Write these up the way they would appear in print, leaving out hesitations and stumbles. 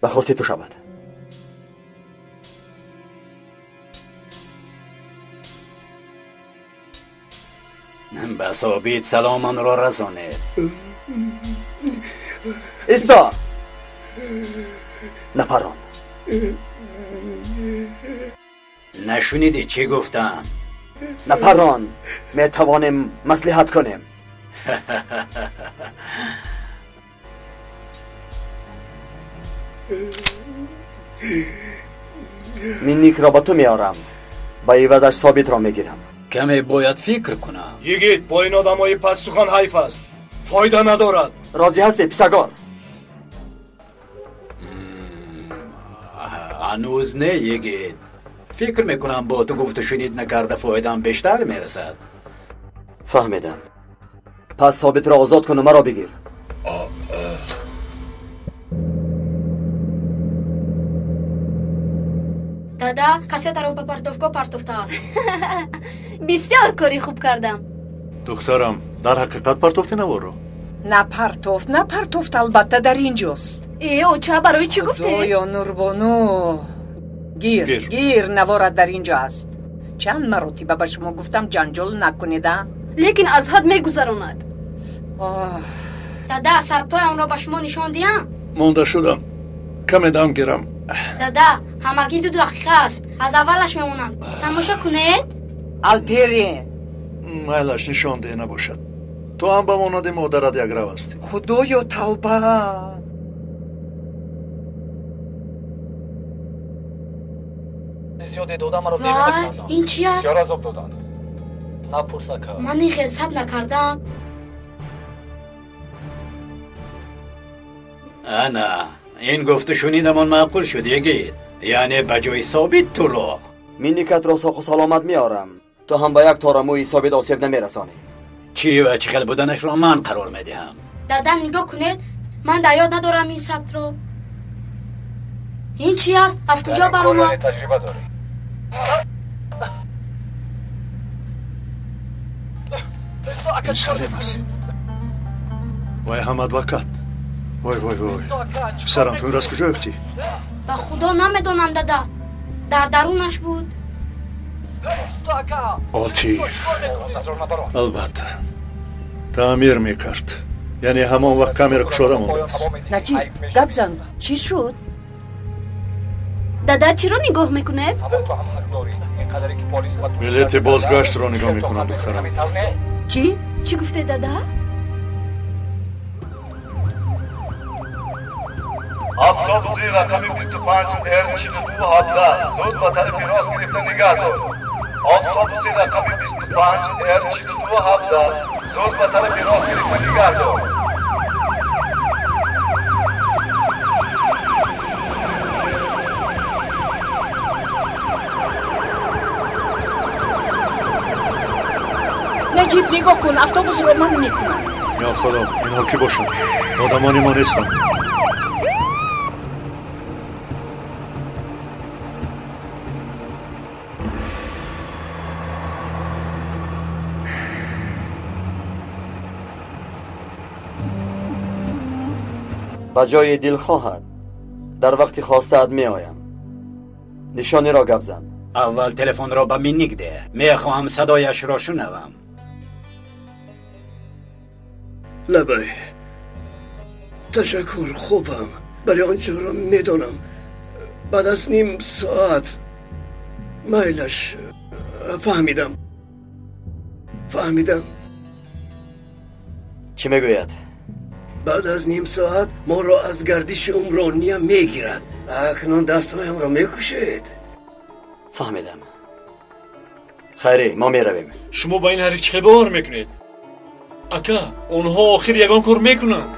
Ба хости ту шавад. Ба Собит саломамро расонед. Исто! Напарон. Нашунидӣ чӣ гуфтам? Напарон, метавонем маслиҳат кунем. Минникро ба ту меорам, ба ивазаш Собитро мегирам. Каме бояд фикр кунам. Йигит, бо ин одамои пастсухан ҳайф аст, фоида надорад. Розӣ ҳастӣ, писагор? Ҳанӯз не, йигит. Фикр мекунам бо ту гуфту шунид накарда фоидаам бештар мерасад. Фаҳмидам. Пас Собитро озод куну маро бигир. Дада, кассетаро ба партовгоҳ партофтааст. Бисёр кори хуб кардам. Духтарам, дар ҳақиқат партофти наворро? Напартофт, напартофт, албатта дар ин ҷост. Э, оча, барои чӣ гуфте? Худоё, Нурбону, гир, гир, наворат дар ин ҷо аст. Чанд маротиба ба шумо гуфтам ҷанҷол накунед, а? Лекин аз ҳад мегузаронад. Дада, сабтҳоямро ба шумо нишон диҳам? Монда шудам. Каме дам гирам. Дада, ҳамагӣ 2 дақиқа аст. Аз аввалаш мемонанд. Тамошо кунед. Алпери. Майлаш нишон деҳ набошад. Ту ҳам ба монанди модарат якрав ҳастӣ. Худоё, тавба! Вай, ин чи аст? Ман ин хел сабт накардам. Ана, ин гуфту шунидамон маъқул шуд, йигит. Яъне ба ҷои Собит туро. Минникатро соқу саломат меорам. Ту ҳам ба як тора мӯи Собит осеб намерасонӣ. Чӣ ва чӣ хел буданашро ман қарор медиҳам. Дада, нигоҳ кунед, ман дар ёд надорам ин сабтро. Ин чи аст? Аз куҷо баромад? Ин Салим аст. Вай ҳам адвокат. Вой, вой, вой. Писарам, ту инро аз куҷо ёфтӣ? Ба худо намедонам, дада. Дар дарунаш буд. Отиф. Албатта. Таъмир мекард. Яъне ҳамон вақт камера кушода мондааст. Наҷиб, гап зан, чӣ шуд? Дада, чиро нигоҳ мекунед? Билети бозгаштро нигоҳ мекунам, духтарам. Чӣ? Чӣ гуфте, дада? Автобуси рақами 25 Р42 17 зуд ба тарафи рост гирифта нигаҳ дор. Автобуси рақами 25 Р42 17 зуд ба тарафи рост гирифта нигаҳ дор. Наҷиб, нигоҳ кун, автобусро ман мекунам. Ё Худо, инҳо кӣ бошанд? Одамони мо нестанд. Ба ҷои дилхоҳат дар вақти хостаат меоям. Нишониро гап зан. Аввал телефонро ба Минник деҳ. Мехоҳам садояшро шунавам. Лабай. Ташаккур, хубам. Вале он ҷоро медонам. Баъд аз ним соат майлаш фаҳмидам. Фаҳмидам. Чӣ мегӯяд? Баъд аз ним соат моро аз гардиши умрония мегирад. Акнун дастҳоямро мекушед. Фаҳмидам. Хайре, мо меравем. Шумо ба ин ҳариф чӣ хел бовар мекунед? Ака, онҳо охир ягон кор мекунанд.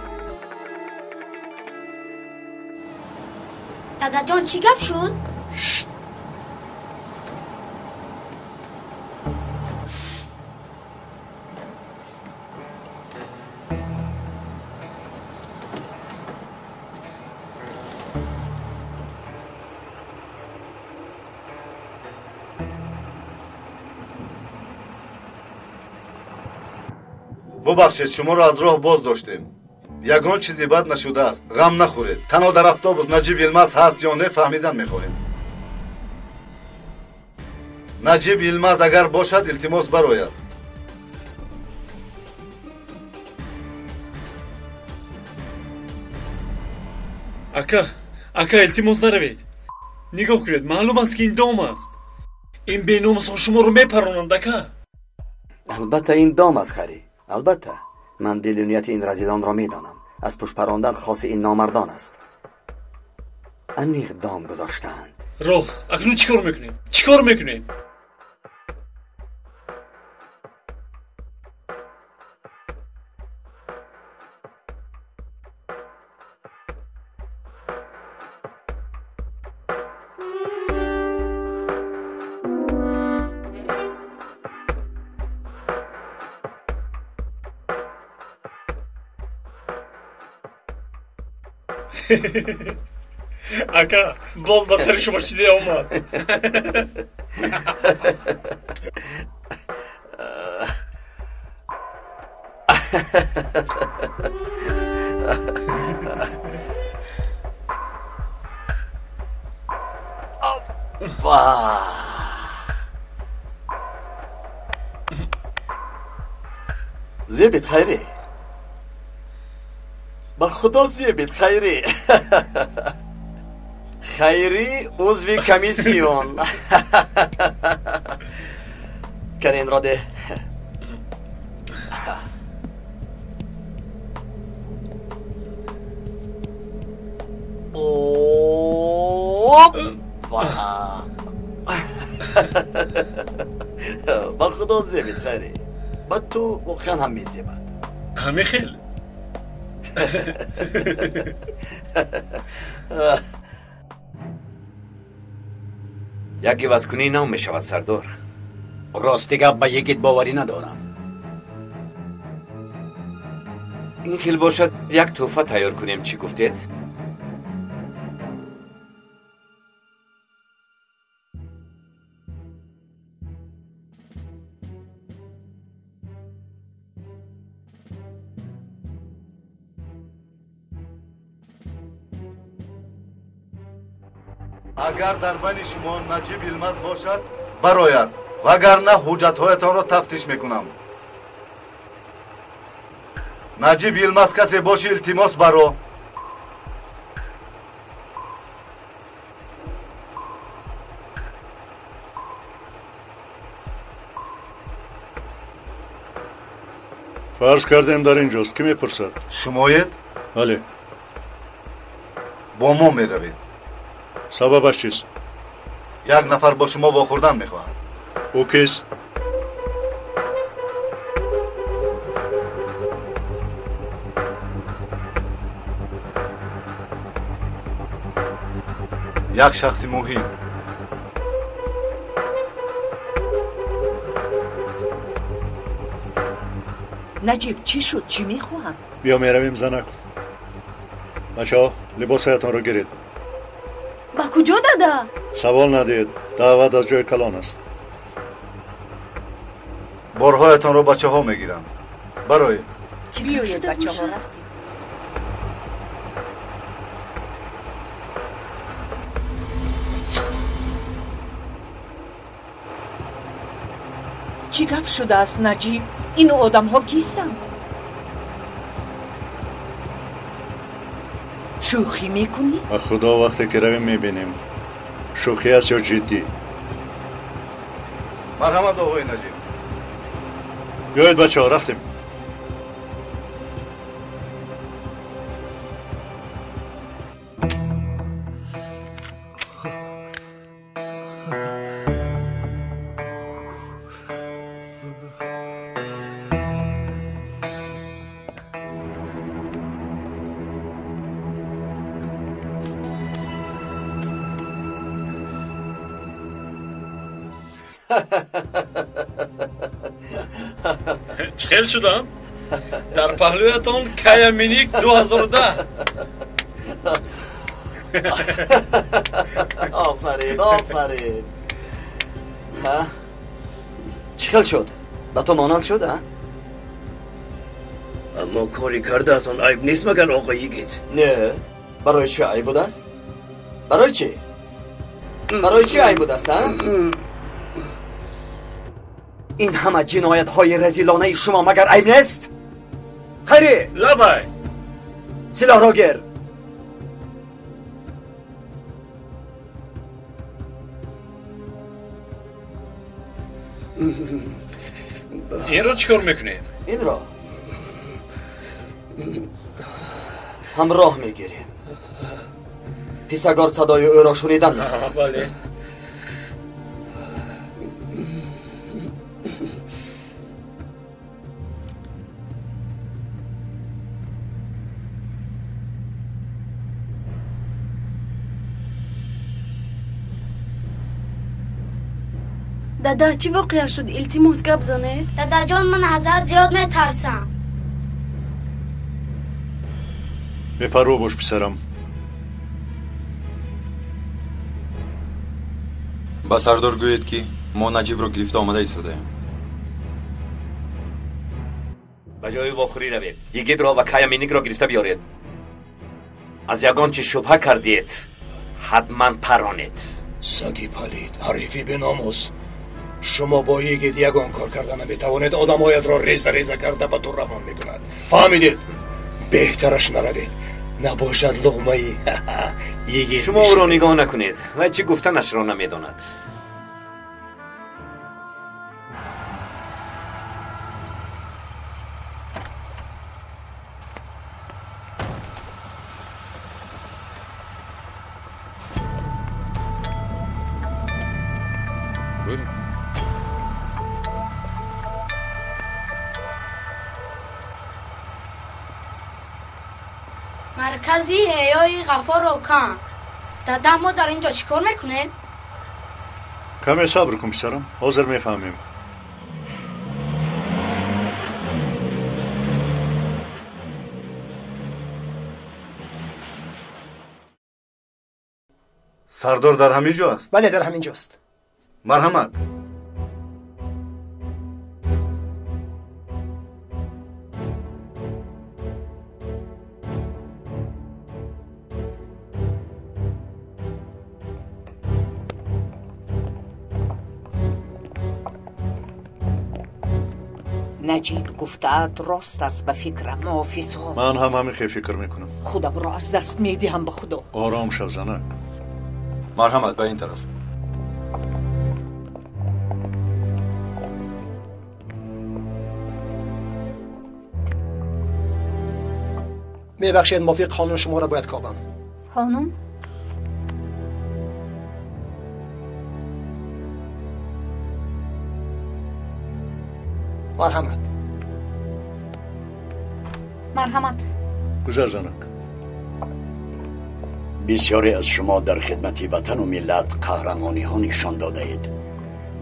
Дадаҷон, чӣ гап шуд? Бубахшед, шуморо аз роҳ боз доштем. Ягон чизе бад нашудааст. Ғам нахӯред. Танҳо дар автобус Наҷиб Йилмаз ҳаст ё не фаҳмидан мехоҳем. Наҷиб Йилмаз агар бошад, илтимос барояд. Ака, ака, илтимос наравед. Нигоҳ кунед, маълум аст ки ин дом аст. Ин беномусҳо шуморо мепаронанд, ака. Албатта ин дом аст, Хари. Албатта. Ман дилу нияти ин разилонро медонам. Аз пушт парондан хоси ин номардон аст. Аниқ дом гузоштаанд. Рост. Акнун чӣ кор мекунем? Чӣ кор мекунем? Ака, боз ба сари шумо чизе омад. Зебит хайрӣ. Ба худо зебит хайрӣ. Хайрӣ узви комиссион. Кани инро деҳ. Ба худо зебит хайрӣ. Ба ту воқеан ҳам мезебад. Ҳамин хел? Як ивазкунӣ нав мешавад, сардор. Рости гап ба йигит боварӣ надорам. Ин хел бошад, як тӯҳфа тайёр кунем, чӣ гуфтед? Агар дар байни шумо Наҷиб Йилмаз бошад, барояд, вагарна ҳуҷҷатҳоятонро тафтиш мекунам. Наҷиб Йилмаз касе боши, илтимос баро. Фарз кардем дар ин ҷост. Кӣ мепурсад? Шумоед? Бале. Бо мо меравед. Сабабаш чист? Як нафар бо шумо вохӯрдан мехоҳад. Ӯ кист? Як шахси муҳим. Наҷиб, чӣ шуд? Чӣ мехоҳанд? Биё меравем, занак. Бачаҳо, либосҳоятонро гиред. Ба куҷо, дада? Савол надиҳед, даъват аз ҷои калон аст. Борҳоятонро бачаҳо мегиранд. Бароед. Биёед, бачаҳо, рафтем. Чӣ гап шудааст, Наҷиб? Ин одамҳо кистанд? Шӯхӣ мекунӣ? Ба худо вақте ки равем мебинем. Шӯхӣ аст ё ҷиддӣ? Марҳамат, оғои Наҷиб. Биёед, бачаҳо, рафтем. Чӣ хел шудам? Дар паҳлӯятон Кая Миник 2010. Офарин, офарин. Чӣ хел шуд? Ба ту монанд шуд, а? Аммо кори кардаатон айб нест магар, оқо йигит? Не, барои чӣ айб будааст? Барои чӣ? Барои чӣ айб будааст, а? Ин ҳама ҷиноятҳои разилонаи шумо магар айб нест? Хайрӣ! Лабай! Силоҳро гир! Инро чӣ кор мекунед? Инро ҳамроҳ мегирем. Писагор садои ӯро шунидан мехоҳад. Бале. Дада, чӣ воқеа шуд? Илтимос, гап занед. Дадаҷон, ман аз ҳад зиёд метарсам. Бепарво бош, писарам. Ба сардор гӯед, ки мо Наҷибро гирифта омада истодаем. Ба ҷои вохӯрӣ равед, йигитро ва Кая Миникро гирифта биёред. Аз ягон чӣ шубҳа кардиед, ҳатман паронед. Саги палид, ҳарифи беномус. Шумо бо йигит ягон кор карда наметавонед. Одамҳоятро реза реза карда ба ту равон мекунад. Фаҳмидед? Беҳтараш наравед, набошад луғмаи йигит. Шумо ӯро нигоҳ накунед, вай чӣ гуфтанашро намедонад. Маркази ҳеёи Ғаффорро кан. Дада, мо дар ин ҷо чӣ кор мекунем? Каме сабр кун, писарам, ҳозир мефаҳмем. Сардор дар ҳамин ҷо аст? Бале, дар ҳамин ҷост. Марҳамат. Наҷиб гуфтаат рост аст ба фикрам, муҳофизҳо. Ман ҳам ҳамин хел фикр мекунам. Худамро аз даст медиҳам ба худо. Ором шав, занак. Марҳамат, ба ин тараф. Мебахшед, мувофиқ қонун шуморо бояд кобам. Қонун? Марҳамат. Марҳамат. Гузар, занак. Бисёре аз шумо дар хидмати ватану миллат қаҳрамониҳо нишон додаед.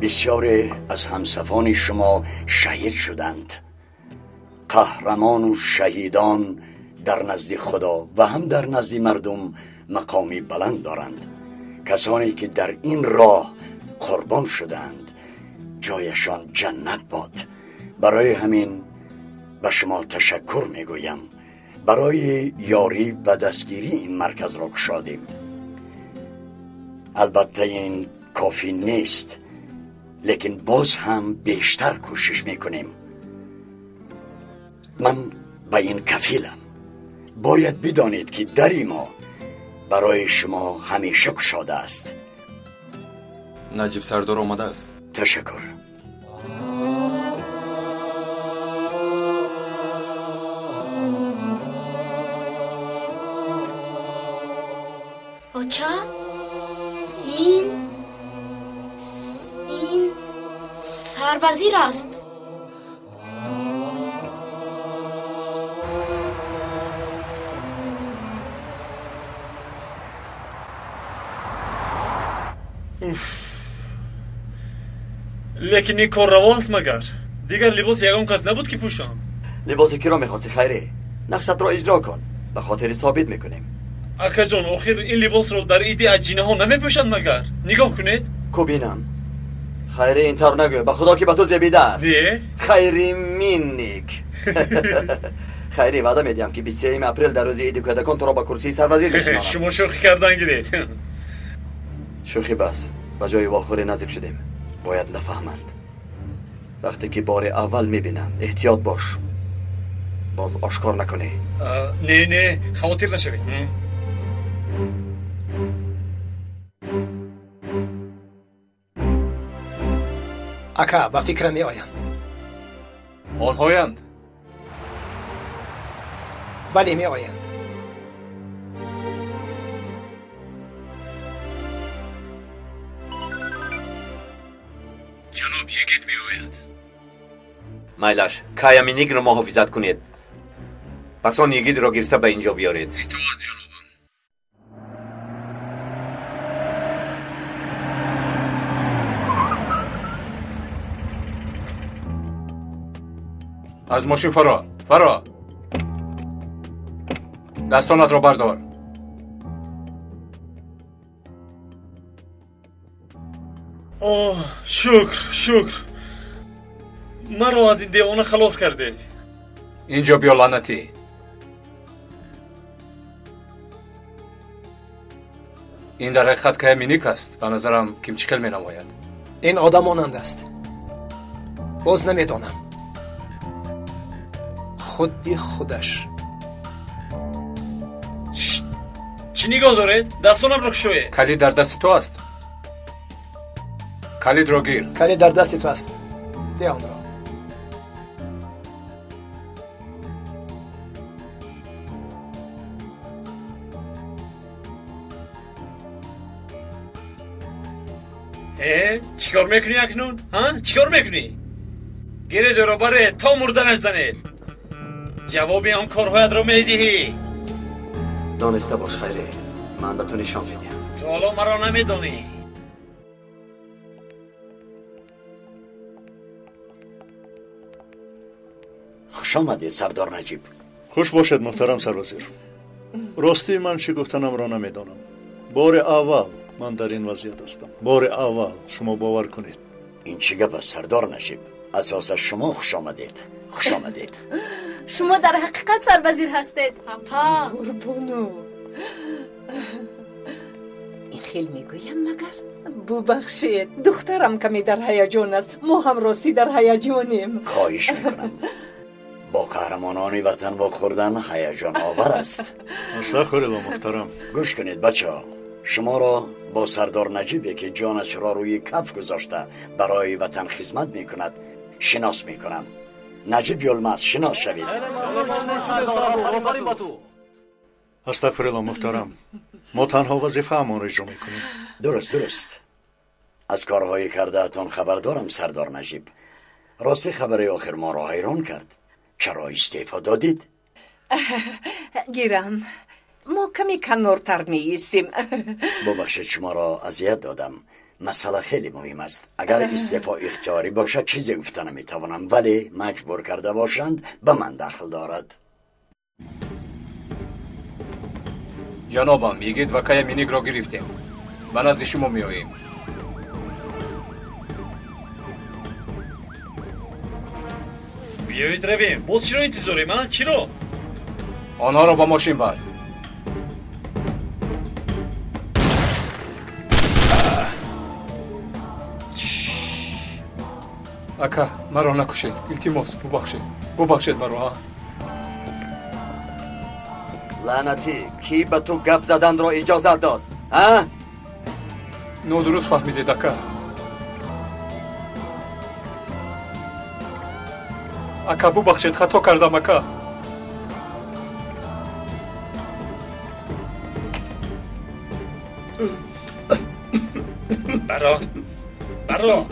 Бисёре аз ҳамсафони шумо шаҳид шуданд. Қаҳрамону шаҳидон дар назди Худо ва ҳам дар назди мардум мақоми баланд доранд. Касоне ки дар ин роҳ қурбон шуданд, ҷояшон ҷаннат бод. Барои ҳамин ба шумо ташаккур мегӯям. Барои ёрӣ ва дастгирӣ ин марказро кушодем. Албатта ин кофӣ нест, лекин боз ҳам бештар кӯшиш мекунем. Ман ба ин кафилам. Бояд бидонед, ки дари мо барои шумо ҳамеша кушода аст. Наҷиб сардор омадааст. Ташаккур. Оча, ин сарвазир аст. Лекин ин кор раво аст магар? Дигар либос ягон кас набуд, ки пӯшам. Либоси киро мехости, Хайрӣ? Нақшатро иҷро кун, ба хотири собит мекунем. Акаҷон, охир ин либосро дар иди аҷинаҳо намепӯшанд магар? Нигоҳ кунед. Кубинам. Хайрӣ, ин тавр нагӯ, ба худо ки ба ту зебида аст. Не? Хайри Минник. Хайри, ваъда медиҳам, ки 23 апрел дар рӯзи иди кӯдакон туро ба курсии сарвазир мешинонам. Шумо шӯхӣ кардан гиред. Шӯхӣ бас. Ба ҷои вохӯрӣ наздик шудем. Бояд нафаҳманд. Вақте ки бори аввал мебинанд, эҳтиёт бош. Боз ошкор накунӣ. Не, не, хавотир нашавед. Ака, ба фикрам меоянд. Онҳоянд? Бале, меоянд. Ҷаноб Йигит меояд. Майлаш, Кая Миникро муҳофизат кунед. Пас он Йигитро гирифта ба инҷо биёред. Итоат, ҷанобам. Аз мошин фаро, фаро. Дастонатро бардор. Оҳ, шукр, шукр. Маро аз ин девона халос кардед. Инҷо биё, лаънатӣ. Ин дар ҳақиқат Кая Миник аст. Ба назарам ким чӣ хел менамояд. Ин одам монанд аст. Боз намедонам. Худи худаш. Чӣ нигоҳ доред? Дастонамро кушоед. Калид дар дасти ту аст. Калидро гир. Калид дар дасти ту аст. Де онро. Чӣ кор мекунӣ акнун? Чӣ кор мекунӣ? Гиредро баред то мурданаш занед. Ҷавоби он корҳоятро медиҳӣ. Дониста бош, Хайре, ман ба ту нишон медиҳам. Ту ҳоло маро намедонӣ. Хуш омадед, сардор Наҷиб. Хуш бошед, муҳтарам сарвазир. Ростӣ ман чӣ гуфтанамро намедонам. Бори аввал ман дар ин вазъият ҳастам. Бори аввал, шумо бовар кунед. Ин чӣ гап аст, сардор Наҷиб? Асосан шумо хуш омадед. Хуш омадед. Шумо дар ҳақиқат сарвазир ҳастед. Апа. Қурбону. Ин хел мегӯянд магар? Бубахшед, духтарам каме дар ҳаяҷон аст. Мо ҳам ростӣ дар ҳаяҷонем. Хоҳиш мекунам. Бо қаҳрамонони ватан вохӯрдан ҳаяҷоновар аст. Астағфируллоҳ, муҳтарам. Гӯш кунед, бачаҳо. Шуморо бо сардор Наҷибе, ки ҷонашро рӯи каф гузошта барои ватан хизмат мекунад, шинос мекунам. Наҷиб Йулмаз, шинос шавед. Астағфируллоҳ, муҳтарам. Мо танҳо вазифаамонро иҷро мекунем. Дуруст, дуруст. Аз корҳои кардаатон хабар дорам, сардор Наҷиб. Рости хабари охир моро ҳайрон кард. Чаро истеъфо додед? Гирам, мо каме канортар меистем. Бубахшед, шуморо азият додам. Масъала хеле муҳим аст. Агар истеъфо ихтиёрӣ бошад, чизе гуфта наметавонам, вале маҷбур карда бошанд, ба ман дахл дорад. Ҷанобам, Йигит ва Кая Миникро гирифтем. Ба назди шумо меоем. Биёед равем. Боз чиро интизорем, а? Чиро? Онҳоро ба мошин бар. Ака, маро накушед. Илтимос, бубахшед. Бубахшед маро, а? Лаънатӣ, кӣ ба ту гап заданро иҷозат дод, а? Нодуруст фаҳмидед, ака. Ака, бубахшед, хато кардам, ака. Баро, баро.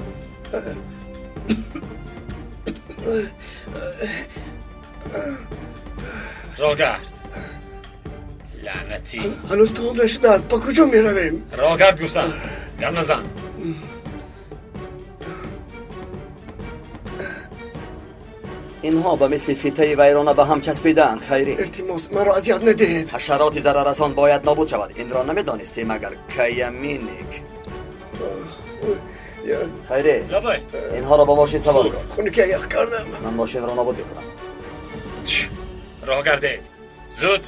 Рогард. Лаънатӣ. Ҳанӯз тамом нашудааст. Ба куҷо меравем? Рогард гуфтам. Гап назан. Инҳо ба мисли фитаи вайрона ба ҳам часпидаанд, Хайрӣ. Илтимос, маро азият надиҳед. Ҳашароти зараррасон бояд нобуд шавад. Инро намедонистӣ магар, Кая Миник? Хайрӣ, инҳоро ба мошин савор кун. Хунукия ях кардам. Ман мошинро нобуд мекунам. Роҳ гардед. Зуд.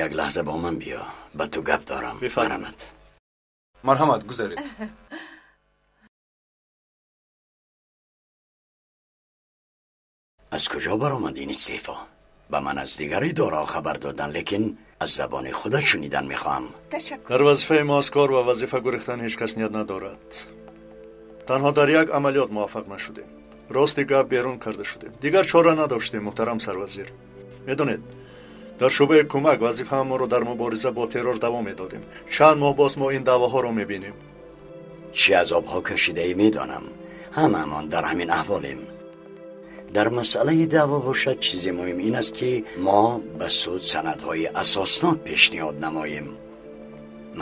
Як лаҳза бо ман биё, ба ту гап дорам. Марҳамат. Марҳамат, гузаред. Аз куҷо баромад ин истеъфо? Ба ман аз дигар идораҳо хабар додан, лекин аз забони худат шунидан мехоҳам. Дар вазифаи мо аз кор ва вазифа гурехтан ҳеҷ кас ният надорад. Танҳо дар як амалиёт муваффақ нашудем. Рости гап берун карда шудем. Дигар чора надоштем, муҳтарам сарвазир. Медонед, дар шӯъбаи кӯмак вазифаамонро дар мубориза бо террор давом медодем. Чанд моҳ боз мо ин даъвоҳоро мебинем. Чӣ азобҳо кашидаӣ медонам. Ҳамаамон дар ҳамин аҳволем. Дар масъалаи даъво бошад, чизи муҳим ин аст, ки мо ба суд санадҳои асоснок пешниҳод намоем.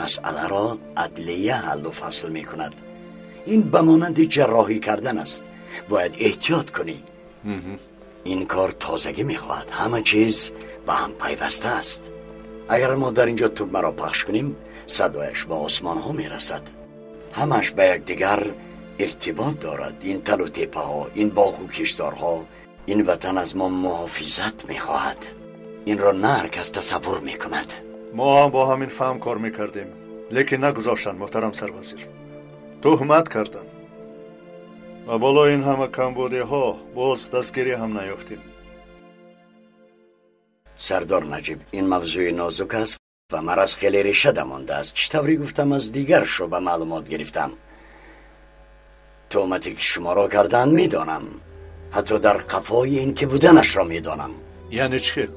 Масъаларо адлия ҳаллу фасл мекунад. Ин ба монанди ҷарроҳӣ кардан аст. Бояд эҳтиёт кунӣ. Ин кор тозагӣ мехоҳад. Ҳама чиз ба ҳам пайваста аст. Агар мо дар инҷо тугмаро пахш кунем, садояш ба осмонҳо мерасад. Ҳамаш ба якдигар иртибот дорад. Ин талу теппаҳо, ин боғу кишторҳо, ин ватан аз мо муҳофизат мехоҳад. Инро на ҳар кас тасаввур мекунад. Мо ҳам бо ҳамин фаҳм кор мекардем, лекин нагузоштанд, муҳтарам сарвазир. Туҳмат карданд. Ва болои ин ҳама камбудиҳо боз дастгирӣ ҳам наёфтем. Сардор Наҷиб, ин мавзӯи нозук аст ва мараз хеле решада мондааст. Чӣ тавре гуфтам, аз дигар шӯъба маълумот гирифтам. Туҳмате ки шуморо карданд медонам. Ҳатто дар қафои ин ки буданашро медонам. Яъне чӣ хел?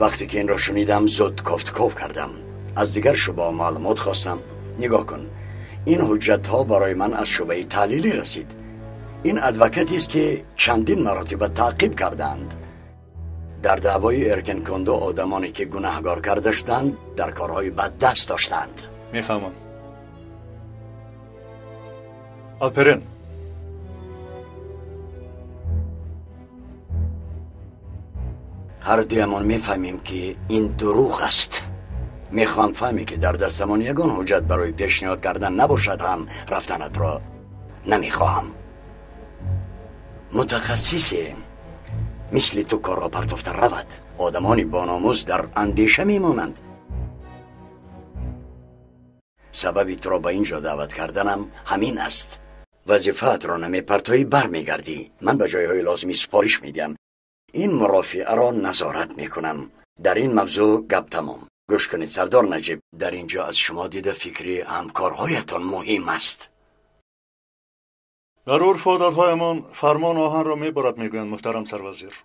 Вақте ки инро шунидам, зуд кофтуков кардам. Аз дигар шӯъбаҳо маълумот хостам. Нигоҳ кун, ин ҳуҷҷатҳо барои ман аз шӯъбаи таҳлилӣ расид. Ин адвокатест, ки чандин маротиба таъқиб кардаанд. Дар даъвои Эркенкондо одамоне ки гунаҳгор карда шуданд, дар корҳои бад даст доштанд. Мефаҳмам. Алперен, ҳар дуямон мефаҳмем, ки ин дурӯғ аст. Мехоҳам фаҳме, ки дар дастамон ягон ҳуҷҷат барои пешниҳод кардан набошад ҳам рафтанатро намехоҳам. Мутахассисе мисли ту корро партофта равад. Одамони бономус дар андеша мемонанд. Сабаби туро ба ин ҷо даъват карданам ҳамин аст. Вазифаатро намепартоӣ, бармегардӣ. Ман ба ҷойҳои лозимӣ супориш медиҳам. Ин мурофиаро назорат мекунам. Дар ин мавзӯъ гап тамом. Гӯш кунед, сардор Наҷиб, дар ин ҷо аз шумо дида фикри ҳамкорҳоятон муҳим аст. Дар урфу одатҳоямон фармон оҳанро мебарад, мегӯянд, муҳтарам сарвазир.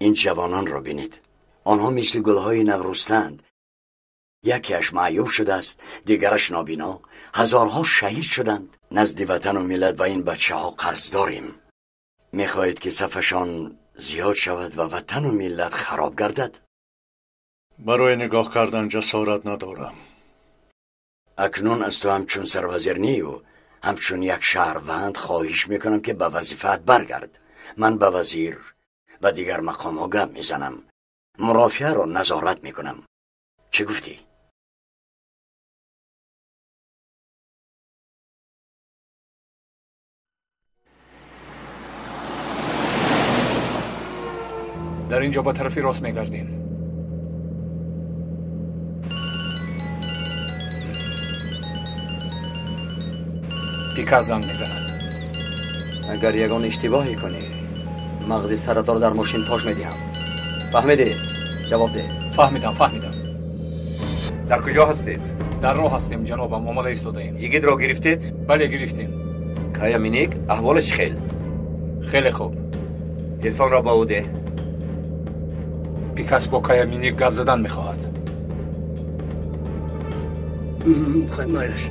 Ин ҷавононро бинед. Онҳо мисли гулҳои наврӯстанд. Якеаш маъюб шудааст, дигараш нобино. Ҳазорҳо шаҳид шуданд. Назди ватану миллат ва ин бачаҳо қарз дорем. Мехоҳед, ки сафашон зиёд шавад ва ватану миллат хароб гардад? Барои нигоҳ кардан ҷасорат надорам. Акнун аз ту ҳамчун сарвазир нею, ҳамчун як шаҳрванд хоҳиш мекунам, ки ба вазифаат баргард. Ман ба вазир ва дигар мақомҳо гап мезанам. Мурофиаро назорат мекунам. Чӣ гуфтӣ? Дар ин ҷо ба тарафи рост мегардем. Пика занг мезанад. Агар ягон иштибоҳе кунӣ, мағзи саратро дар мошин пош медиҳам. Фаҳмидӣ? Ҷавоб деҳ. Фаҳмидам, фаҳмидам. Дар куҷо ҳастед? Дар роҳ ҳастем, ҷанобам, омода истодаем. Йигитро гирифтед? Бале, гирифтем. Кая Миник, аҳволаш хел? Хеле хуб. Телефонро ба ӯ деҳ. Пикас бо Кая Миник гап задан мехоҳад. Хай, майлаш.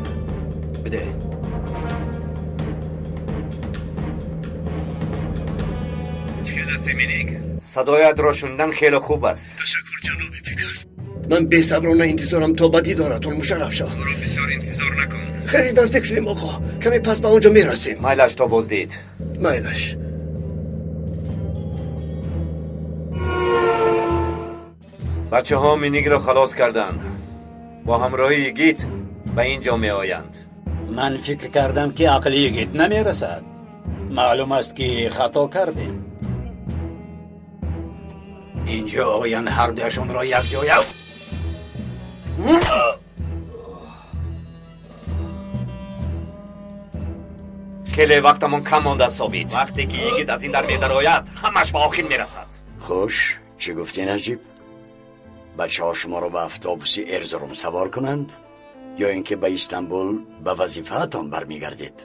Бидеҳ. Чӣ хел ҳастӣ, Миник? Садоятро шунидан хеле хуб аст. Ташаккур, ҷаноби Пикас. Ман бесаброна интизорам то ба дидоратон мушарраф шавам. Моро бисёр интизор накун. Хеле наздик шудем, оқо. Каме пас ба он ҷо мерасем. Майлаш, то боздид. Майлаш. Бачаҳо Миникро халос карданд. Бо ҳамроҳии Йигит ба ин ҷо меоянд. Ман фикр кардам, ки ақли Йигит намерасад. Маълум аст, ки хато кардем. Инҷо оянд, ҳардуяшонро якҷоя. Хеле вақтамон кам мондааст, Собит. Вақте ки Йигит аз ин дар медарояд, ҳамаш ба охир мерасад. Хуш, чӣ гуфтӣ, Наҷиб? Бачаҳо шуморо ба автобуси Эрзурум савор кунанд ё ин ки ба Истанбул ба вазифаатон бармегардед?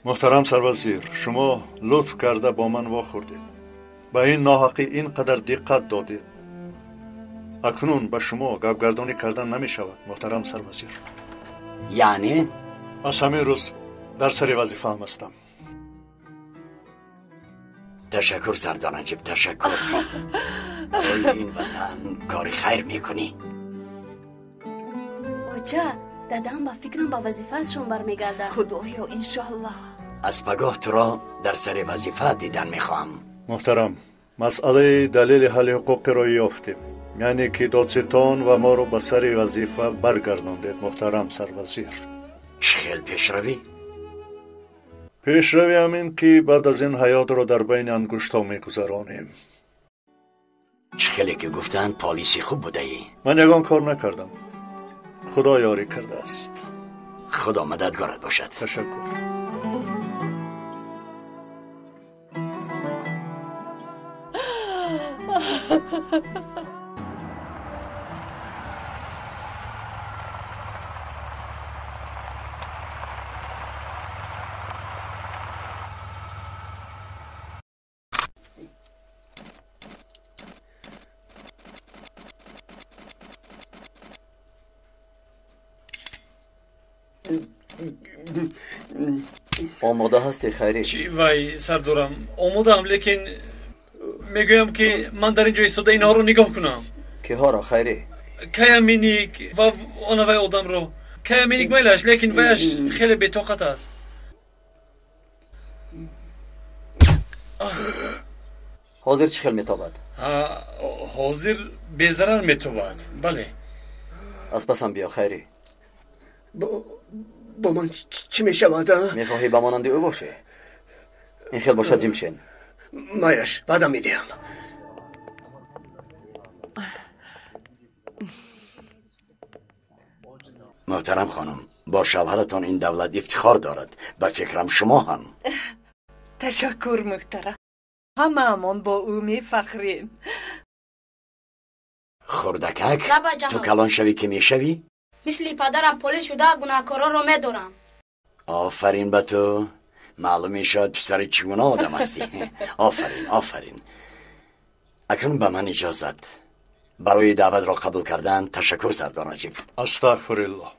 Муҳтарам сарвазир, шумо лутф карда бо ман вохӯрдед. Ба ин ноҳақӣ ин қадар диққат додед. Акнун ба шумо гапгардонӣ кардан намешавад, муҳтарам сарвазир. Яъне? Аз ҳамин рӯз дар сари вазифаам ҳастам. Ташаккур, сардор Наҷиб, ташаккур. Барои ин ватан кори хайр мекунӣ. Оча, дадам ба фикрам ба вазифаашон бармегардад. Худоё, иншоаллоҳ. Аз пагоҳ туро дар сари вазифа дидан мехоҳам. Муҳтарам, масъалаи далели ҳалли ҳуқуқиро ёфтем. Яъне ки додситон ва моро ба сари вазифа баргардондед, муҳтарам сарвазир. Чӣ хел пешравӣ? Пешравӣ ҳамин ки баъд аз ин ҳаётро дар байни ангуштҳо мегузаронем. Чӣ хеле ки гуфтанд, полиси хуб будаӣ. Ман ягон кор накардам. Худо ёрӣ кардааст. Худо мададгорат бошад. Ташаккур. Омода ҳастӣ, Хайрӣ? Чӣ вай, сардорам, омодаам, лекин мегӯям, ки ман дар ин ҷо истода инҳоро нигоҳ кунам. Киҳоро, Хайрӣ? Кая Миник ва онавай одамро. Кая Миник майлаш, лекин ваяш хеле бетоқат аст. Ҳозир чӣ хел метобад? Ҳозир безарар метобад, бале. Аз пасам биё, Хайрӣ. Бо ман чӣ мешавад? Мехоҳӣ ба монанди ӯ бошӣ? Ин хел бошад, ҷимшен. Майлаш, баъдам медиҳам. Муҳтарам хонум, бо шавҳаратон ин давлат ифтихор дорад. Ба фикрам шумо ҳам. Ташаккур, муҳтарам. Ҳамаамон бо ӯ мефахрем. Хурдакак, ту калон шавӣ ки мешавӣ? Мисли падарам полис шуда гунаҳкороро медорам. Офарин ба ту. Маълум мешавад писари чӣ гуна одам ҳастӣ. Офарин, офарин. Акнун ба ман иҷозат. Барои даъватро қабул кардан ташаккур, сардор Наҷиб. Астағфируллоҳ.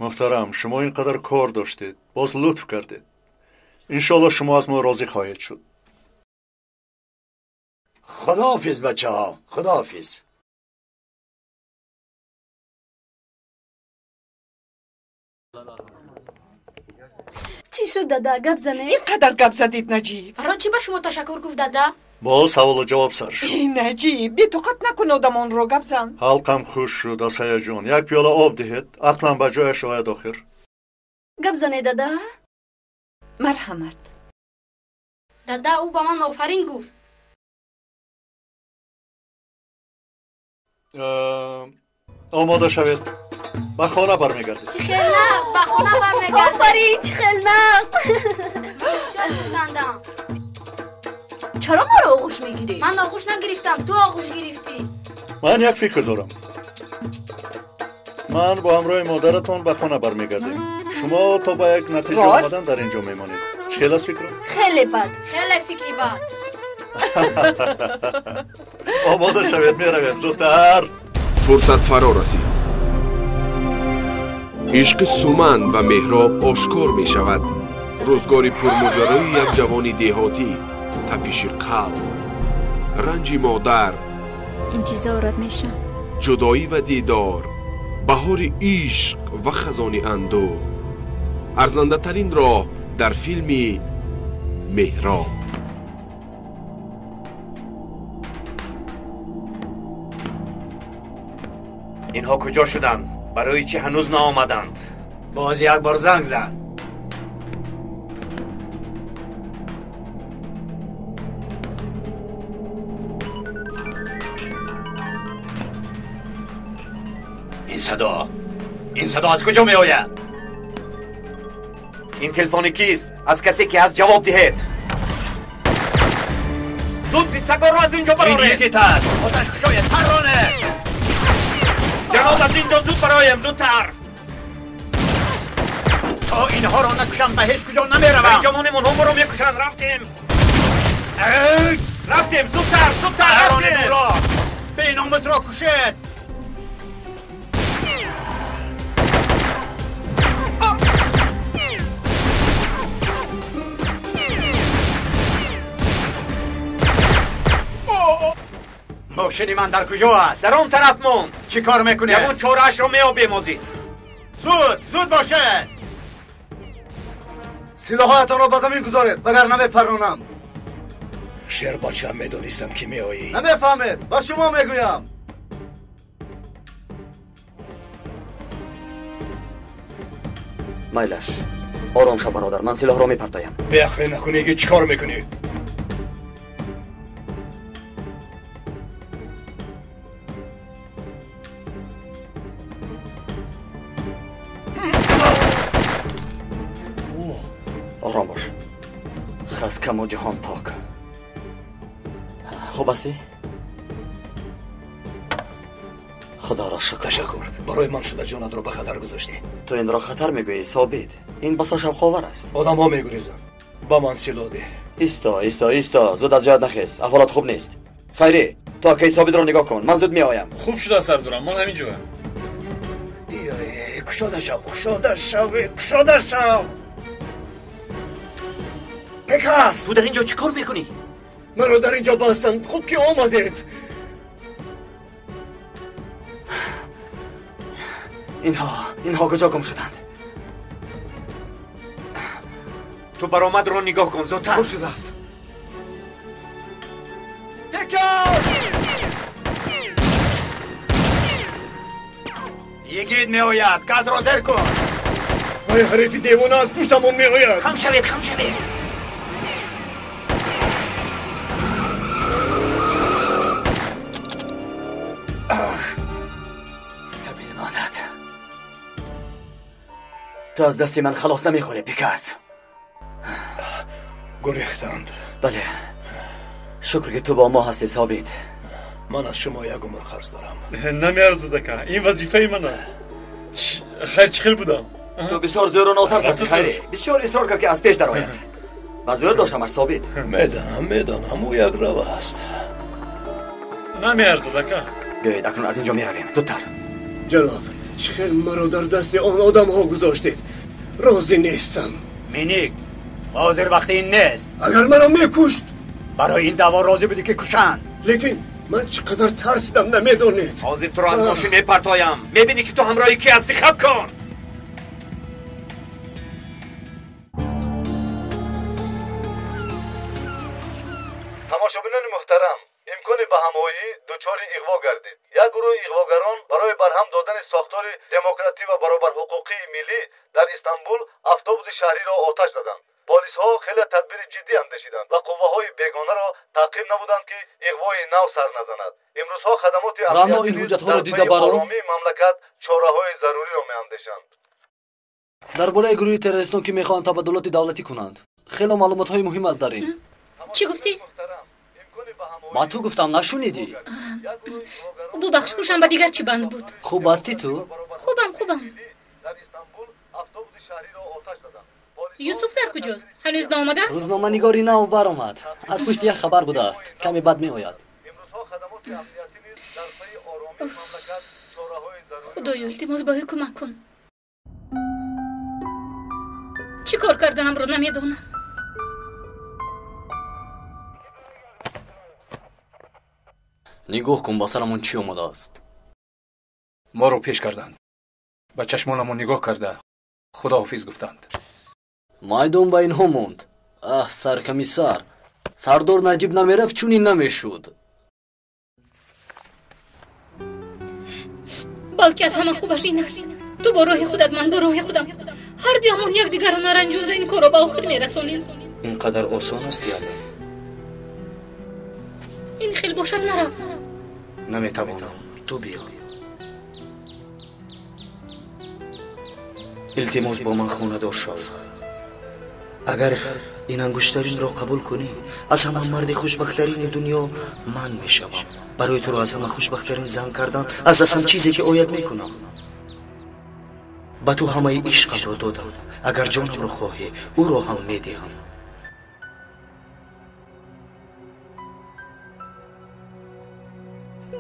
Муҳтарам, шумо ин қадар кор доштед, боз лутф кардед. Иншоаллоҳ шумо аз мо розӣ хоҳед шуд. Худоҳофиз, бачаҳо, худоҳофиз. Чӣ шуд, дада? Гап занед? Ин қадар гап задед, Наҷиб. Барои чӣ ба шумо ташаккур гуфт, дада? Боз саволу ҷавоб сар шуд. Наҷиб, бетоқат накун одамонро, гап зан. Ҳалқам хуш шуд аз ҳаяҷон. Як пиёла об диҳед, ақлам ба ҷояш ояд охир. Гап занед, дада. Марҳамат. Дада, ӯ ба ман офарин гуфт. Омода шавед, ба хона бармегардед. Чӣ хел нағз, ба хона бармегардед. Офарин, чӣ хел нағз. Бисёр хурсандам. Чаро маро оғӯш мегирӣ? Ман оғӯш нагирифтам, ту оғӯш гирифтӣ. Ман як фикр дорам. Ман бо ҳамроҳи модаратон ба хона бармегардем. Шумо то ба як натиҷа омадан дар ин ҷо мемонед. Чӣ хел аст фикрам? Хеле бад. Хеле фикри бад. Омода шавед, меравем зудтар. Фурсат фаро расид. Ишқи Суман ва Меҳроб ошкор мешавад. Рӯзгори пурмоҷарои як ҷавони деҳотӣ, тапиши қалб, ранҷи модар, интизорат мешам, ҷудоӣ ва дидор, баҳори ишқ ва хазони андӯҳ. Арзандатарин роҳ дар филми Меҳроб. Инҳо куҷо шуданд? Барои чӣ ҳанӯз наомаданд? Боз як бор занг зан. Ин садо аз куҷо меояд? Ин телефони кист? Аз касе ки ҳаст ҷавоб диҳед. Зуд писагорро аз инҷо бароред. Ин йигит аст. Оташ кушоед, парроне. Ҷаноб, аз инҷо зуд бароем, зудтар. То инҳоро накушам ба ҳеҷ куҷо намеравам. Дар инҷо монем, онҳо моро мекушанд. Рафтем. Рафтем, зудтар, зудтар, рафтем. Беномусро кушед. Мошини ман дар куҷо аст? Дар он тараф монд. Чӣ кор мекунед? Ягон чораашро меёбем ҳозир. Зуд, зуд бошед. Силоҳҳоятонро ба замин гузоред, вагарна мепаронам. Шербача, медонистам ки меоӣ. Намефаҳмед, ба шумо мегӯям. Майлаш, ором шав бародар, ман силоҳро мепартоям. Беақлӣ накунӣ, ки чӣ кор мекунӣ? Ором бош. Хаскаму ҷаҳон пок. Хуб ҳастӣ? Худоро шукр. Ташаккур. Барои ман шуда ҷонатро ба хатар гузоштӣ. Ту инро хатар мегӯӣ, Собит. Ин басо шавқовар аст. Одамҳо мегурезанд. Ба ман силоҳ деҳ. Исто, исто, исто. Зуд аз ҷоят нахез. Аҳволат хуб нест. Хайрӣ, ту акаи Собитро нигоҳ кун. Ман зуд меоям. Хуб шуда, сардорам. Ман ҳамин ҷоям. Кушода шав, кушода шав, кушода шав. Пекас! Ту дар ин ҷо чӣ кор мекунӣ? Маро дар ин ҷо бастанд. Хуб ки омадед. Инҳо куҷо гум шуданд? Ту баромадро нигоҳ кун, зудтар. Хуб шудааст. Пекас! Йигит меояд. Газро зер кун. Вай, ҳарифи девона аз пуштамон меояд. Хам шавед, хам шавед. Сабил мадад. Ту аз дасти ман халос намехӯрӣ, Пикас. Гурехтанд. Бале. Шукр ки ту бо мо ҳастӣ, Собит. Ман аз шумо як умр қарз дорам. Намеарзад, ака. Ин вазифаи ман аст. Хайр, чӣ хел будам? Ту бисёр зӯру нотарс ҳастӣ, Хайрӣ. Бисёр исрор кард ки аз пеш дарояд. Ба зӯр доштамаш, Собит. Медонам, медонам, ӯ якрав аст. Намеарзад, ака. Биёед, акнун аз ин ҷо меравем. Зудтар. Ҷаноб, чӣ хел маро дар дасти он одамҳо гузоштед? Розӣ нестам. Миник, ҳозир вақти ин нест. Агар маро мекушт? Барои ин даъво розӣ будӣ ки кушанд. Лекин ман чӣ қадар тарсидам, намедонед. Ҳозир туро аз мошин мепартоям. Мебинӣ ки ту ҳамроҳи кӣ ҳастӣ. Хаб кун. Тамошобинони муҳтарам, имкони ба ҳамоӣ дучори иғво гардид. Як гурӯҳи иғвогарон барои барҳам додани сохтори демократӣ ва баробарҳуқуқии миллӣ дар Истанбул автобуси шаҳриро оташ заданд. Полисҳо хеле тадбири ҷиддӣ андешиданд ва қувваҳои бегонаро таъқиб намуданд, ки иғвои нав сар назанад. Имрӯзҳо хадамоти амниятӣ дар пайи оромии мамлакат чораҳои заруриро меандешанд. Дар бораи гурӯҳи террористон, ки мехоҳанд табаддулоти давлатӣ кунанд, хело маълумотҳои муҳим аст дар ин. Чӣ гуфтӣ? Ба ту гуфтам, нашунидӣ? Бубахш, ҳушам ба дигар чӣ банд буд. Хуб ҳастӣ ту? Хубам, хубам. Юсуф дар куҷост? Ҳанӯз наомадааст? Рӯзноманигори нав баромад. Аз пушти як хабар будааст. Каме бад меояд. Худоё, илтимос ба ӯ кӯмак кун. Чӣ кор карданамро намедонам. Нигоҳ кун, ба сарамон чӣ омадааст. Моро пеш карданд. Ба чашмонамон нигоҳ карда худоҳофиз гуфтанд. Майдон ба инҳо монд. Аҳ, саркамисар. Сардор Наҷиб намерафт, чунин намешуд. Балки аз ҳама хубаш ин аст. Ту бо роҳи худат, ман бо роҳи худам. Ҳар дуямон якдигарро наранҷонда ин корро ба охир мерасонем. Ин қадар осон аст яъне? Ин хел бошад нарав. Наметавонам. Ту биё. Илтимос бо ман хонадор шав. Агар ин ангуштаринро қабул кунӣ, аз ҳама марди хушбахттарини дунё ман мешавам. Барои туро аз ҳама хушбахттарин зан кардан аз дастам чизе ки ояд мекунам. Ба ту ҳамаи ишқамро додам. Агар ҷонамро хоҳӣ, ӯро ҳам медиҳам.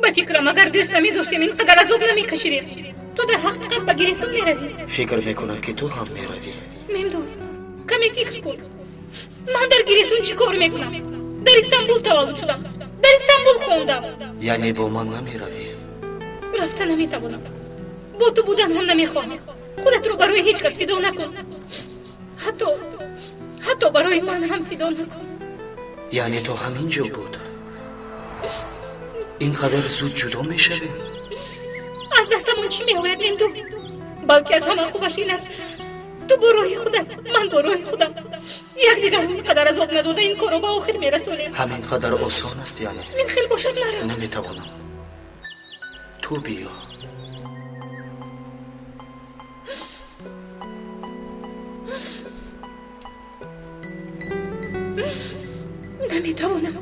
Ба фикрам, агар дӯст намедоштем, ин қадар азоб намекашидем. Ту дар ҳақиқат ба Гиресун меравӣ? Фикр мекунам, ки ту ҳам меравӣ. Мемду, каме фикр кун. Ман дар Гиресун чӣ кор мекунам? Дар Истанбул таваллуд шудам. Дар Истанбул хондам. Яъне бо ман намеравӣ? Рафта наметавонам. Бо ту будан ҳам намехоҳам. Худатро барои ҳеҷ кас фидо накун. Ҳатто барои ман ҳам фидо накун. Яъне то ҳамин ҷо буд? Ин қадар зуд ҷудо мешавем? Аз дастамон чӣ меояд, Мемду? Балки аз ҳама хубаш ин аст. Ту бо роҳи худат, ман бо роҳи худам. Якдигарро ин қадар азоб надода ин корро ба охир мерасонем. Ҳамин қадар осон аст яъне? Ин хел бошад нарав. Наметавонам. Ту биё. Наметавонам.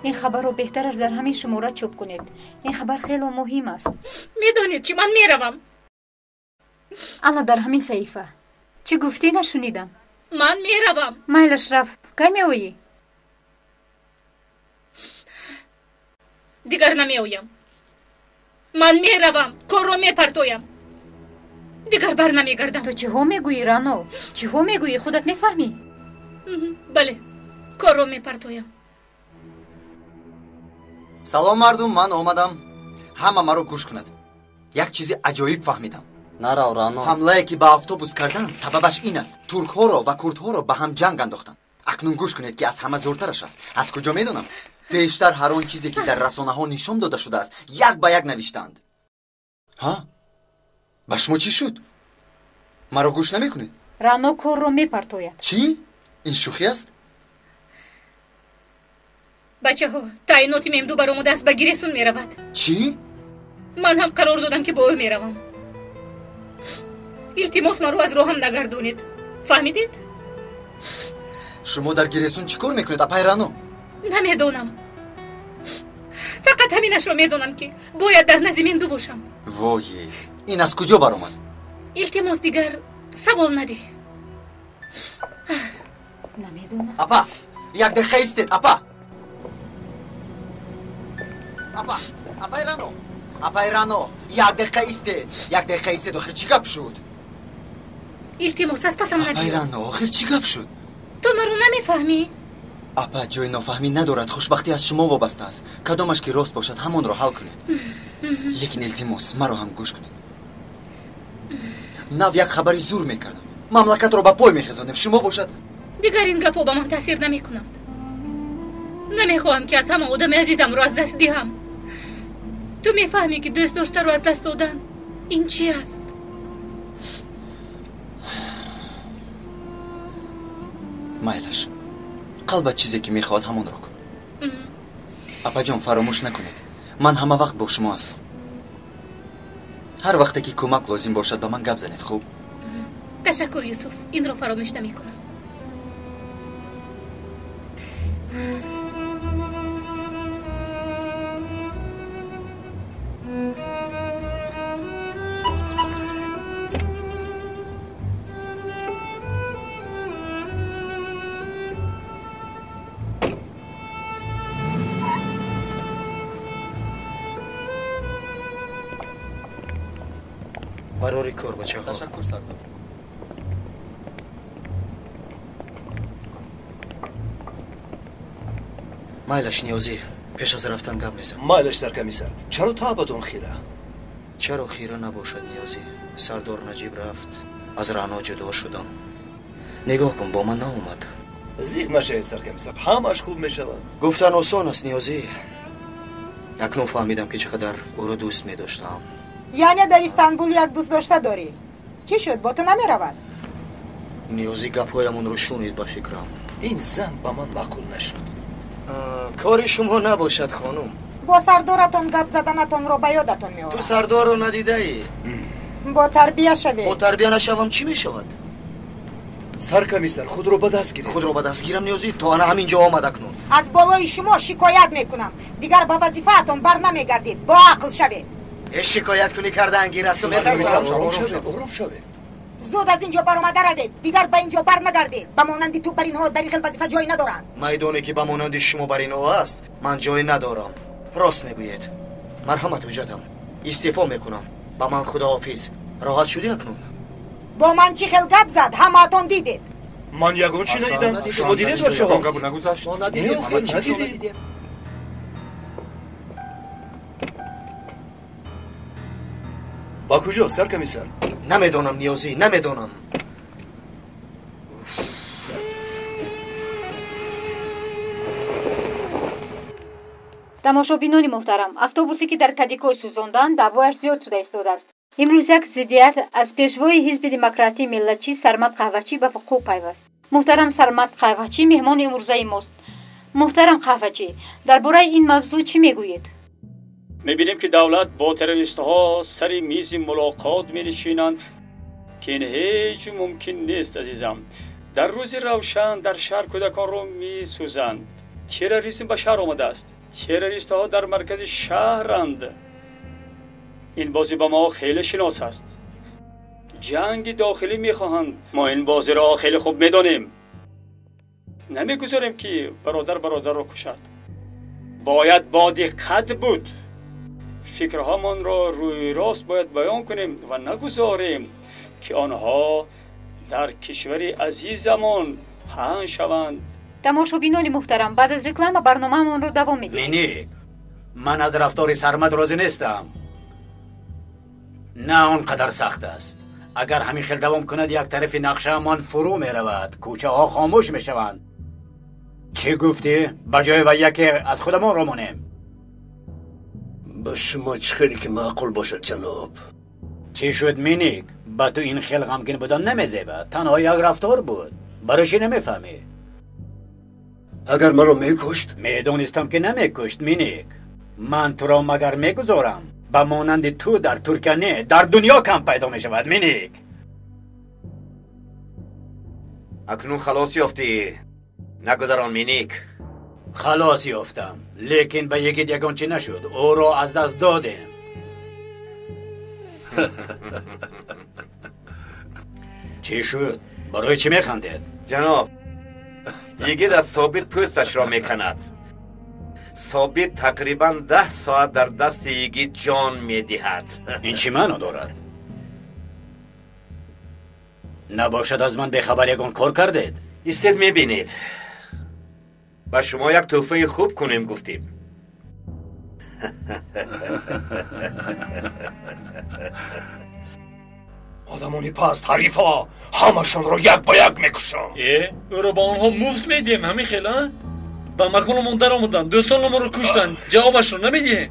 Ин хабарро беҳтараш дар ҳамин шумора чоп кунед. Ин хабар хело муҳим аст. Медонед чӣ, ман меравам. Ана дар ҳамин саҳифа. Чӣ гуфтӣ, нашунидам. Ман меравам. Майлаш, рафт. Кай меоӣ? Дигар намеоям. Ман меравам, корро мепартоям. Дигар бар намегардам. Ту чиҳо мегӯӣ, Рано? Чиҳо мегӯӣ, худат мефаҳмӣ? Бале, корро мепартоям. Салом мардум, ман омадам. Ҳама маро гӯш кунад. Як чизи аҷоиб фаҳмидам. Нарав, Рано. Ҳамлае ки ба автобус карданд, сабабаш ин аст. Туркҳоро ва курдҳоро ба ҳам ҷанг андохтанд. Акнун гӯш кунед, ки аз ҳама зӯртараш аст. Аз куҷо медонам? Пештар ҳар он чизе ки дар расонаҳо нишон дода шудааст, як ба як навиштаанд. Ҳа? Ба шумо чӣ шуд? Маро гӯш намекунед? Рано корро мепартояд. Чӣ? Ин шӯхӣ аст? Бачаҳо, таъиноти Мемду баромадааст, ба Гиресун меравад. Чӣ? Ман ҳам қарор додам, ки бо ӯ меравам. Илтимос, маро аз роҳам нагардонед. Фаҳмидед? Шумо дар Гиресун чӣ кор мекунед, апай Рано? Намедонам. Фақат ҳаминашро медонам, ки бояд дар назди Мемду бошам. Вое, ин аз куҷо баромад? Илтимос, дигар савол надеҳ. Намедонам. Апа, як дақиқа истед, апа. Апа, апай Рано, апай Рано, як дақиқа истед, як дақиқа истед, охир чӣ гап шуд? Илтимос, аз пасам набиё. Апай Рано, охир чӣ гап шуд? Ту маро намефаҳмӣ? Апа, ҷои нофаҳмӣ надорад, хушбахтӣ аз шумо вобаста аст. Кадомаш ки рост бошад, ҳамонро ҳал кунед. Лекин илтимос, маро ҳам гӯш кунед. Нав як хабари зур мекардам. Мамлакатро ба пой мехезонем, шумо бошад. Дигар ин гапҳо ба ман таъсир намекунанд. Намехоҳам, ки аз ҳама одами азизамро аз даст диҳам. Ту мефаҳмӣ, ки дӯст доштаро аз даст додан ин чи аст? Майлаш, қалбат чизе ки мехоҳад, ҳамонро кун. Апаҷон, фаромӯш накунед, ман ҳама вақт бо шумо ҳастам. Ҳар вақте ки кӯмак лозим бошад, ба ман гап занед, хуб? Ташаккур, Юсуф, инро фаромӯш намекунам. Барори кор, бачаҳо. Ташаккур, сардор. Майлаш, Ниёзӣ, пеш аз рафтан гап мезанам. Майлаш, саркомиссар, чаро таъбатон хира? Чаро хира набошад, Ниёзӣ? Сардор Наҷиб рафт, аз Раъно ҷудо шудам. Нигоҳ кун, бо ман наомад. Зиқ нашавед, саркомиссар, ҳамааш хуб мешавад. Гуфтан осон аст, Ниёзӣ. Акнун фаҳмидам, ки чӣ қадар ӯро дӯст медоштам. Яъне дар Истанбул як дӯстдошта дорӣ? Чӣ шуд, бо ту намеравад? Ниёзӣ гапҳоямонро шунид, ба фикрам. Ин зан ба ман маъқул нашуд. Кори шумо набошад, хонум. Бо сардоратон гап заданатонро ба ёдатон меорам. Ту сардорро надидаӣ? Бо тарбия шавед. Бо тарбия нашавам, чӣ мешавад? Саркомиссар, худро ба даст гиред. Худро ба даст гирам, Ниёзӣ? То ана ҳамин ҷо омад акнун. Аз болои шумо шикоят мекунам. Дигар ба вазифаатон бар намегардед. Бо ақл шавед. Э, шикоят кунӣ карда ангир аст, метарсам. Ором шавед, ором шавед. Зуд аз ин ҷо баромада равед. Дигар ба ин ҷо бар нагардед. Ба монанди ту бар инҳо дар ин хел вазифа ҷой надоранд. Майдоне ки ба монанди шумо бар инҳо аст, ман ҷой надорам. Рост мегӯед. Марҳамат, ҳуҷҷатам. Истеъфо мекунам. Ба ман худоҳофиз. Роҳат шудӣ акнун? Бо ман чӣ хел гап зад, ҳамаатон дидед. Ман ягон чӣ надидам. Шумо дидед, бачаҳо? Гап нагузашт. Надидем. Ба куҷо, саркомиссар? Намедонам, Ниёзӣ, намедонам. Тамошобинони муҳтарам, автобусе ки дар Кадикой сӯзонданд, даъвояш зиёд шуда истодааст. Имрӯз як зиддият аз пешвои ҳизби демократии миллатчӣ Сармад Қаҳвачӣ ба вуқӯъ пайваст. Муҳтарам Сармад Қаҳвачӣ меҳмони имрӯзаи мост. Муҳтарам Қаҳвачӣ, дар бораи ин мавзӯъ чӣ мегӯед? Мебинем, ки давлат бо террористҳо сари мизи мулоқот менишинанд, ки ин ҳеҷ мумкин нест, азизам. Дар рӯзи равшан дар шаҳр кӯдаконро месӯзанд. Терроризм ба шаҳр омадааст. Террористҳо дар маркази шаҳранд. Ин бозӣ ба мо хеле шинос аст. Ҷанги дохилӣ мехоҳанд. Мо ин бозиро хеле хуб медонем. Намегузорем, ки бародар бародарро кушад. Бояд бо диққат буд. Фикрҳомонро рӯи рост бояд баён кунем ва нагузорем, ки онҳо дар кишвари азизамон паҳн шаванд. Тамошобинони муҳтарам, баъд аз реклама барномаамонро давом медиҳем. Миник, ман аз рафтори Сармад розӣ нестам. На он қадар сахт аст. Агар ҳамин хел давом кунад, як тарафи нақшаамон фурӯ меравад, кӯчаҳо хомӯш мешаванд. Чӣ гуфтӣ? Ба ҷои ва яке аз худамонро монем. Ба шумо чӣ хеле ки маъқул бошад, ҷаноб. Чӣ шуд, Миник? Ба ту ин хел ғамгин будан намезебад. Танҳо як рафтор буд. Барои чӣ намефаҳмӣ? Агар маро мекушт? Медонистам, ки намекушт, Миник. Ман туро магар мегузорам? Ба монанди ту дар Туркия не, дар дунё кам пайдо мешавад, Миник. Акнун халос ёфтӣ. Нагузарон, Миник. Халос ёфтам, лекин ба йигит ягон чӣ нашуд. Ӯро аз даст додем. Чӣ шуд? Барои чӣ механдед? Ҷаноб, йигит аз Собит пӯсташро меканад. Собит тақрибан 10 соат дар дасти йигит ҷон медиҳад. Ин чӣ маъно дорад? Набошад аз ман бехабар ягон кор кардед? Истед, мебинед. Ба шумо як тӯҳфаи хуб кунем гуфтем. Одамони паст, ҳарифҳо, ҳамашонро як ба як мекушам. Э, ӯро ба онҳо муфт медиҳем, ҳамин хел, а? Ба маконамон даромаданд, дӯстонамонро куштанд, ҷавобашро намедиҳем.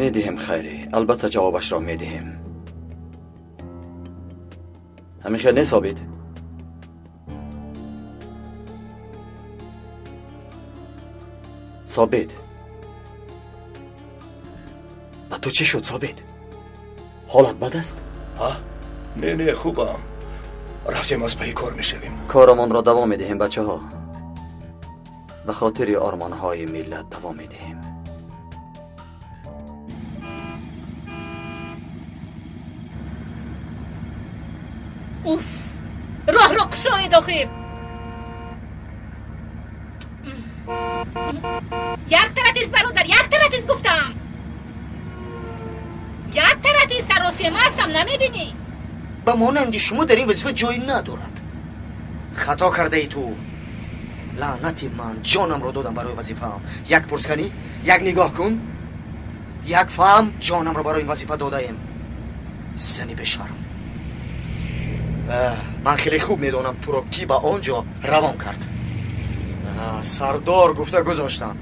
Медиҳем, хайрӣ, албатта ҷавобашро медиҳем. Ҳамин хел нест, Собит? Собит, ба ту чӣ шуд, Собит? Ҳолат бад аст? Не, не, хубам. Рафтем, аз пайи кор мешавем. Корамонро давом медиҳем, бачаҳо. Ба хотири ормонҳои миллат давом медиҳем. Уф, роҳро кушоед охир. Як тарафист, бародар, як тарафист гуфтам. Як тарафист, саросема ҳастам, намебинӣ? Ба монанди шумо дар ин вазифа ҷой надорад. Хато кардаи ту. Лаънати ман, ҷонамро додам барои вазифаам. Як пурсканӣ, як нигоҳ кун, як фаҳм, ҷонамро барои ин вазифа додаем. Зани бешарм. Ман хеле хуб медонам туро кӣ ба он ҷо равон кард. Сардор гуфта гузоштанд.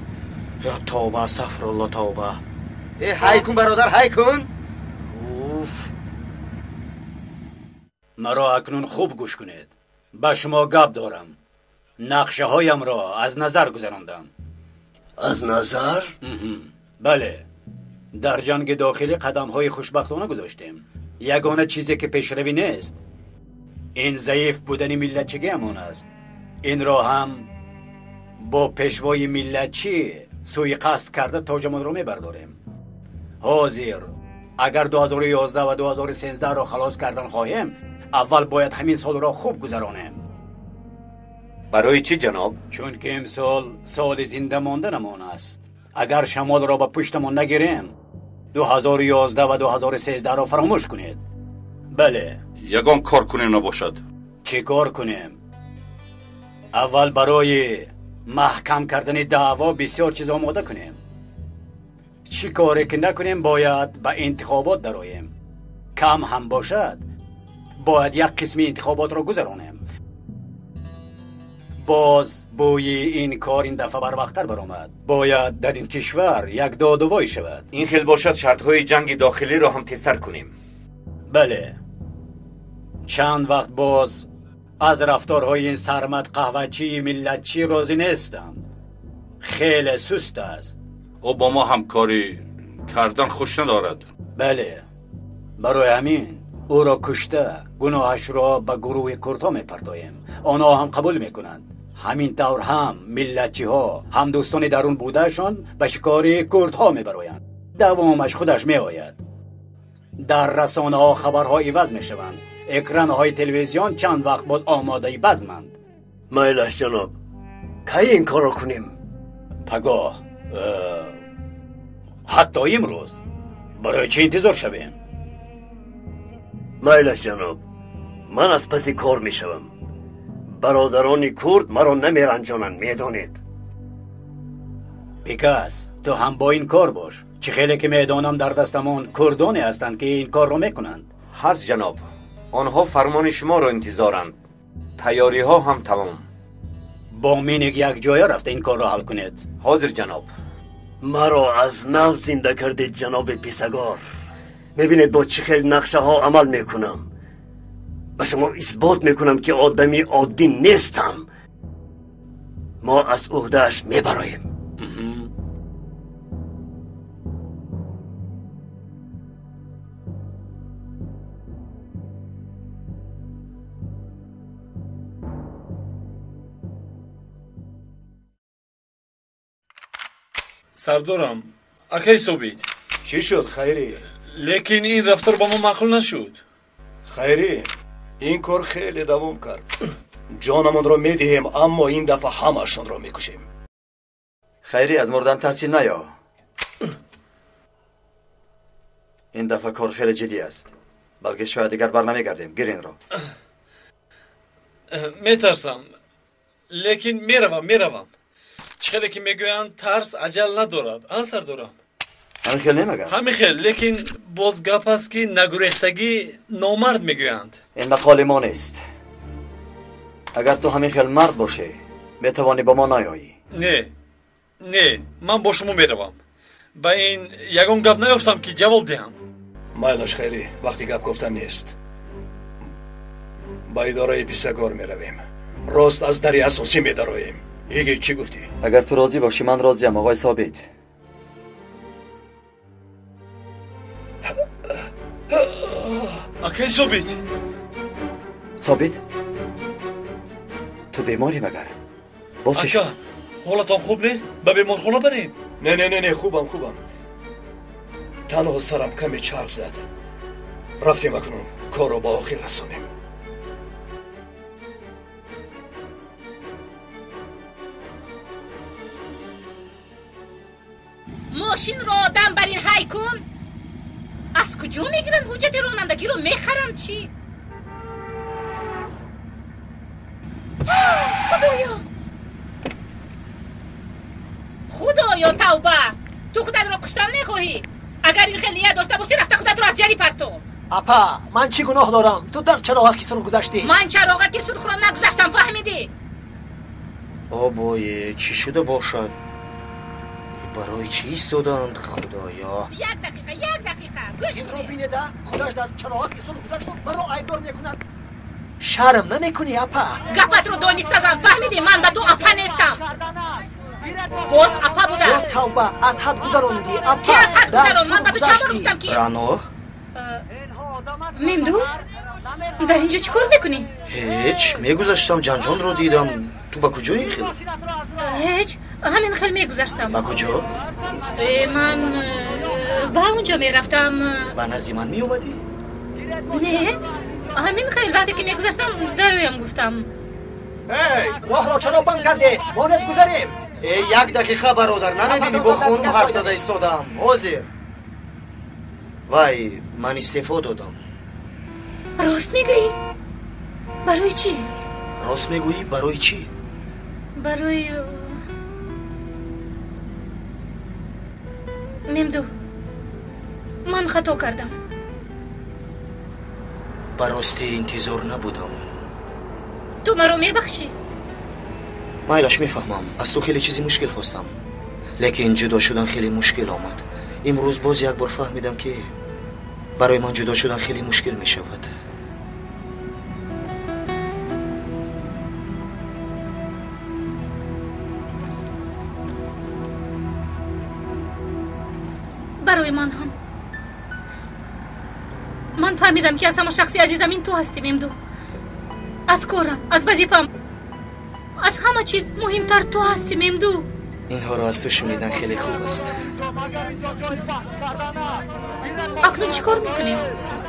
Ё тавба, астағфирулло, тавба. Э, ҳай кун, бародар, ҳай кун. Уф. Маро акнун хуб гӯш кунед. Ба шумо гап дорам. Нақшаҳоямро аз назар гузарондам. Аз назар? Бале. Дар ҷанги дохилӣ қадамҳои хушбахтона гузоштем. Ягона чизе ки пешравӣ нест, ин заиф будани миллатчигиамон аст. Инро ҳам бо пешвои миллатчӣ сӯи қасд карда тоҷамонро мебардорем. Ҳозир агар 2011 ва 2013-ро халос кардан хоҳем, аввал бояд ҳамин солро хуб гузаронем. Барои чӣ, ҷаноб? Чунки имсол соли зинда монданамон аст. Агар шамолро ба пуштамон нагирем, 2011 ва 2013-ро фаромӯш кунед. Бале. Ягон кор кунем набошад. Чӣ кор кунем? Аввал барои маҳкам кардани даъво бисёр чиз омода кунем. Чӣ коре ки накунем, бояд ба интихобот дароем. Кам ҳам бошад, бояд як қисми интихоботро гузаронем. Боз бӯи ин кор ин дафъа барвақттар баромад. Бояд дар ин кишвар як додувой шавад. Ин хел бошад, шартҳои ҷанги дохилиро ҳам тезтар кунем. Бале. Чанд вақт боз аз рафторҳои ин сармад қаҳвачии миллатчӣ розӣ нестам. Хеле суст аст. Ӯ бо мо ҳамкорӣ кардан хуш надорад. Бале, барои ҳамин ӯро кушта гуноҳашро ба гурӯҳи курдҳо мепартоем. Онҳо ҳам қабул мекунанд. Ҳамин тавр ҳам миллатчиҳо, ҳам дӯстони дарун будаашон ба шикори курдҳо мебароянд. Давомаш худаш меояд. Дар расонаҳо хабарҳо иваз мешаванд. Экранҳои телевизион чанд вақт боз омодаи базманд. Майлаш, ҷаноб, кай ин корро кунем? Пагоҳ, ҳатто имрӯз. Барои чӣ интизор шавем? Майлаш, ҷаноб, ман аз паси кор мешавам. Бародарони курд маро намеранҷонанд, медонед. Пикас, ту ҳам бо ин кор бош. Чӣ хеле ки медонам, дар дастамон курдоне ҳастанд, ки ин корро мекунанд. Ҳаст, ҷаноб. Онҳо фармони шуморо интизоранд. Тайёриҳо ҳам тамом. Бо миник якҷоя рафта ин корро ҳал кунед. Ҳозир, ҷаноб. Маро аз нав зинда кардед, ҷаноби писагор. Мебинед, бо чӣ хел нақшаҳо амал мекунам. Ба шумо исбот мекунам, ки одами оддӣ нестам. Мо аз уҳдааш мебароем. Сардорам, акай Собит. Чӣ шуд, Хайрӣ? Лекин ин рафтор ба мо маъқул нашуд. Хайрӣ, ин кор хеле давом кард. Ҷонамонро медиҳем, аммо ин дафъа ҳамаашонро мекушем. Хайрӣ, аз мурдан тарсӣ наё. Ин дафъа кор хеле ҷиддӣ аст. Балки шояд дигар барнамегардем. Гир инро. Метарсам, лекин меравам. Чӣ хеле ки мегӯянд, тарс аҷал надорад. Ан, сардорам? Ҳамин хел немагар? Ҳамин хел, лекин боз гап аст, ки нагурехтагӣ номард мегӯянд. Ин мақоли мо нест. Агар ту ҳамин хел мард бошӣ, метавонӣ ба мо наёӣ. Не, не, ман бо шумо меравам. Ба ин ягон гап наёфтам, ки ҷавоб диҳам. Майлаш, Хайрӣ, вақти гап гуфтан нест. Ба идораи писагор меравем. Рост аз дари асосӣ медароем. Игит, чӣ гуфтӣ? Агар ту розӣ бошӣ, ман розиям, оғои Собит. Акай Собит. Собит, ту беморӣ магар? Боз чӣ Ака, ҳолатон хуб нест? Ба беморхона барем. Не, не, не, не, хубам, хубам. Танҳо сарам каме чарх зад. Рафтем акнун корро ба охир расонем. Мошинро одам бар ин ҳай кун. Аз куҷо мегиранд ҳуҷҷати ронандагиро мехаранд чӣ? Худоё! Худоё, тавба! Ту худатро куштан мехоҳӣ? Агар ин хел ният дошта бошӣ, рафта худатро аз ҷарӣ партов. Апа, ман чӣ гуноҳ дорам? Ту дар чароғаки сурх гузаштӣ. Ман чароғаки сурхро нагузаштам, фаҳмидӣ? Обое, чӣ шуда бошад? Барои чӣ истоданд, худоё? Як дақиқа, як дақиқа, гӯш Инро бинеда, худаш дар чароғаки сурх гузашту маро айбдор мекунад. Шарм намекунӣ, апа? Гапатро дониста зан, фаҳмидӣ? Ман ба ту апа нестам. Боз апа будааст. Ё тавба, аз ҳад гузарондӣ, апа. Ки аз ҳад гузаронд? Ман ба ту чанд бор гуфтам ки Рано? Мемду, дар инҷо чӣ кор мекунӣ? Ҳеҷ, мегузаштам, ҷанҷонро дидам. Ту ба куҷои хел? Ҳеҷ, ҳамин хел мегузаштам. Ба куҷо? Ман ба онҷо мерафтам. Ба назди ман меомадӣ? Не, ҳамин хел вақте ки мегузаштам, дароям гуфтам. Эй, роҳро чаро банд кардед? Монед гузарем. Э, як дақиқа, бародар, намебинӣ бо хонум ҳарф зада истодаам. Ҳозир. Вай, ман истеъфо додам. Рост мегӯӣ? Барои чӣ? Рост мегӯӣ, барои чӣ? Барои Мемду, ман хато кардам. Ба ростӣ интизор набудам. Ту маро мебахшӣ? Майлаш, мефаҳмам, аз ту хеле чизи мушкил хостам, лекин ҷудо шудан хеле мушкил омад. Имрӯз боз як бор фаҳмидам, ки барои ман ҷудо шудан хеле мушкил мешавад. Барои ман ҳам. Ман фаҳмидам, ки аз ҳама шахси азизам ин ту ҳастӣ, Мемду. Аз корам, аз вазифаам, аз ҳама чиз муҳимтар ту ҳастӣ, Мемду. Инҳоро аз ту шунидан хеле хуб аст. Акнун чӣ кор мекунем?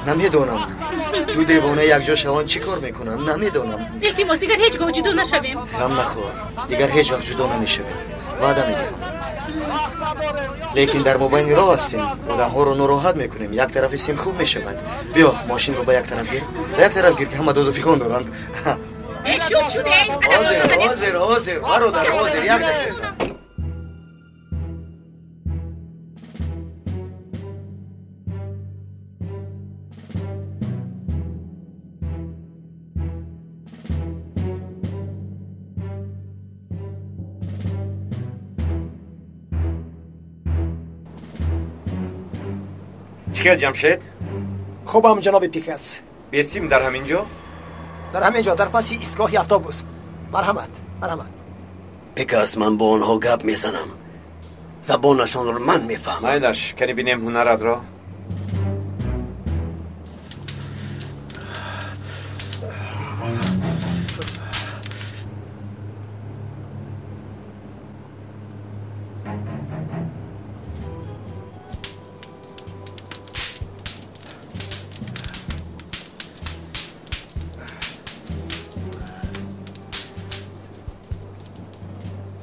Намедонам. Ду девона якҷо шаванд, чӣ кор мекунанд, намедонам. Илтимос, дигар ҳеҷ гоҳ ҷудо нашавем. Ғам нахӯр, дигар ҳеҷ вақт ҷудо намешавем, ваъда медиҳам. Лекин дар мобайни роҳ ҳастем, одамҳоро нороҳат мекунем. Як тарафи сим хуб мешавад. Биё, мошинро ба як тараф гир, ба як тараф гир, ки ҳама доду фиғон доранд. Шуд, шуд, ҳозир, ҳозир, ҳозир, бародар, ҳозир, як дақиқа. Чӣ хел, Ҷамшед? Хубам, ҷаноби Пикас. Бесим дар ҳамин ҷо? Дар ҳамин ҷо, дар паси истгоҳи автобус. Марҳамат, марҳамат. Пикас, ман бо онҳо гап мезанам. Забонашонро ман мефаҳмам. Майлаш, кани бинем ҳунаратро.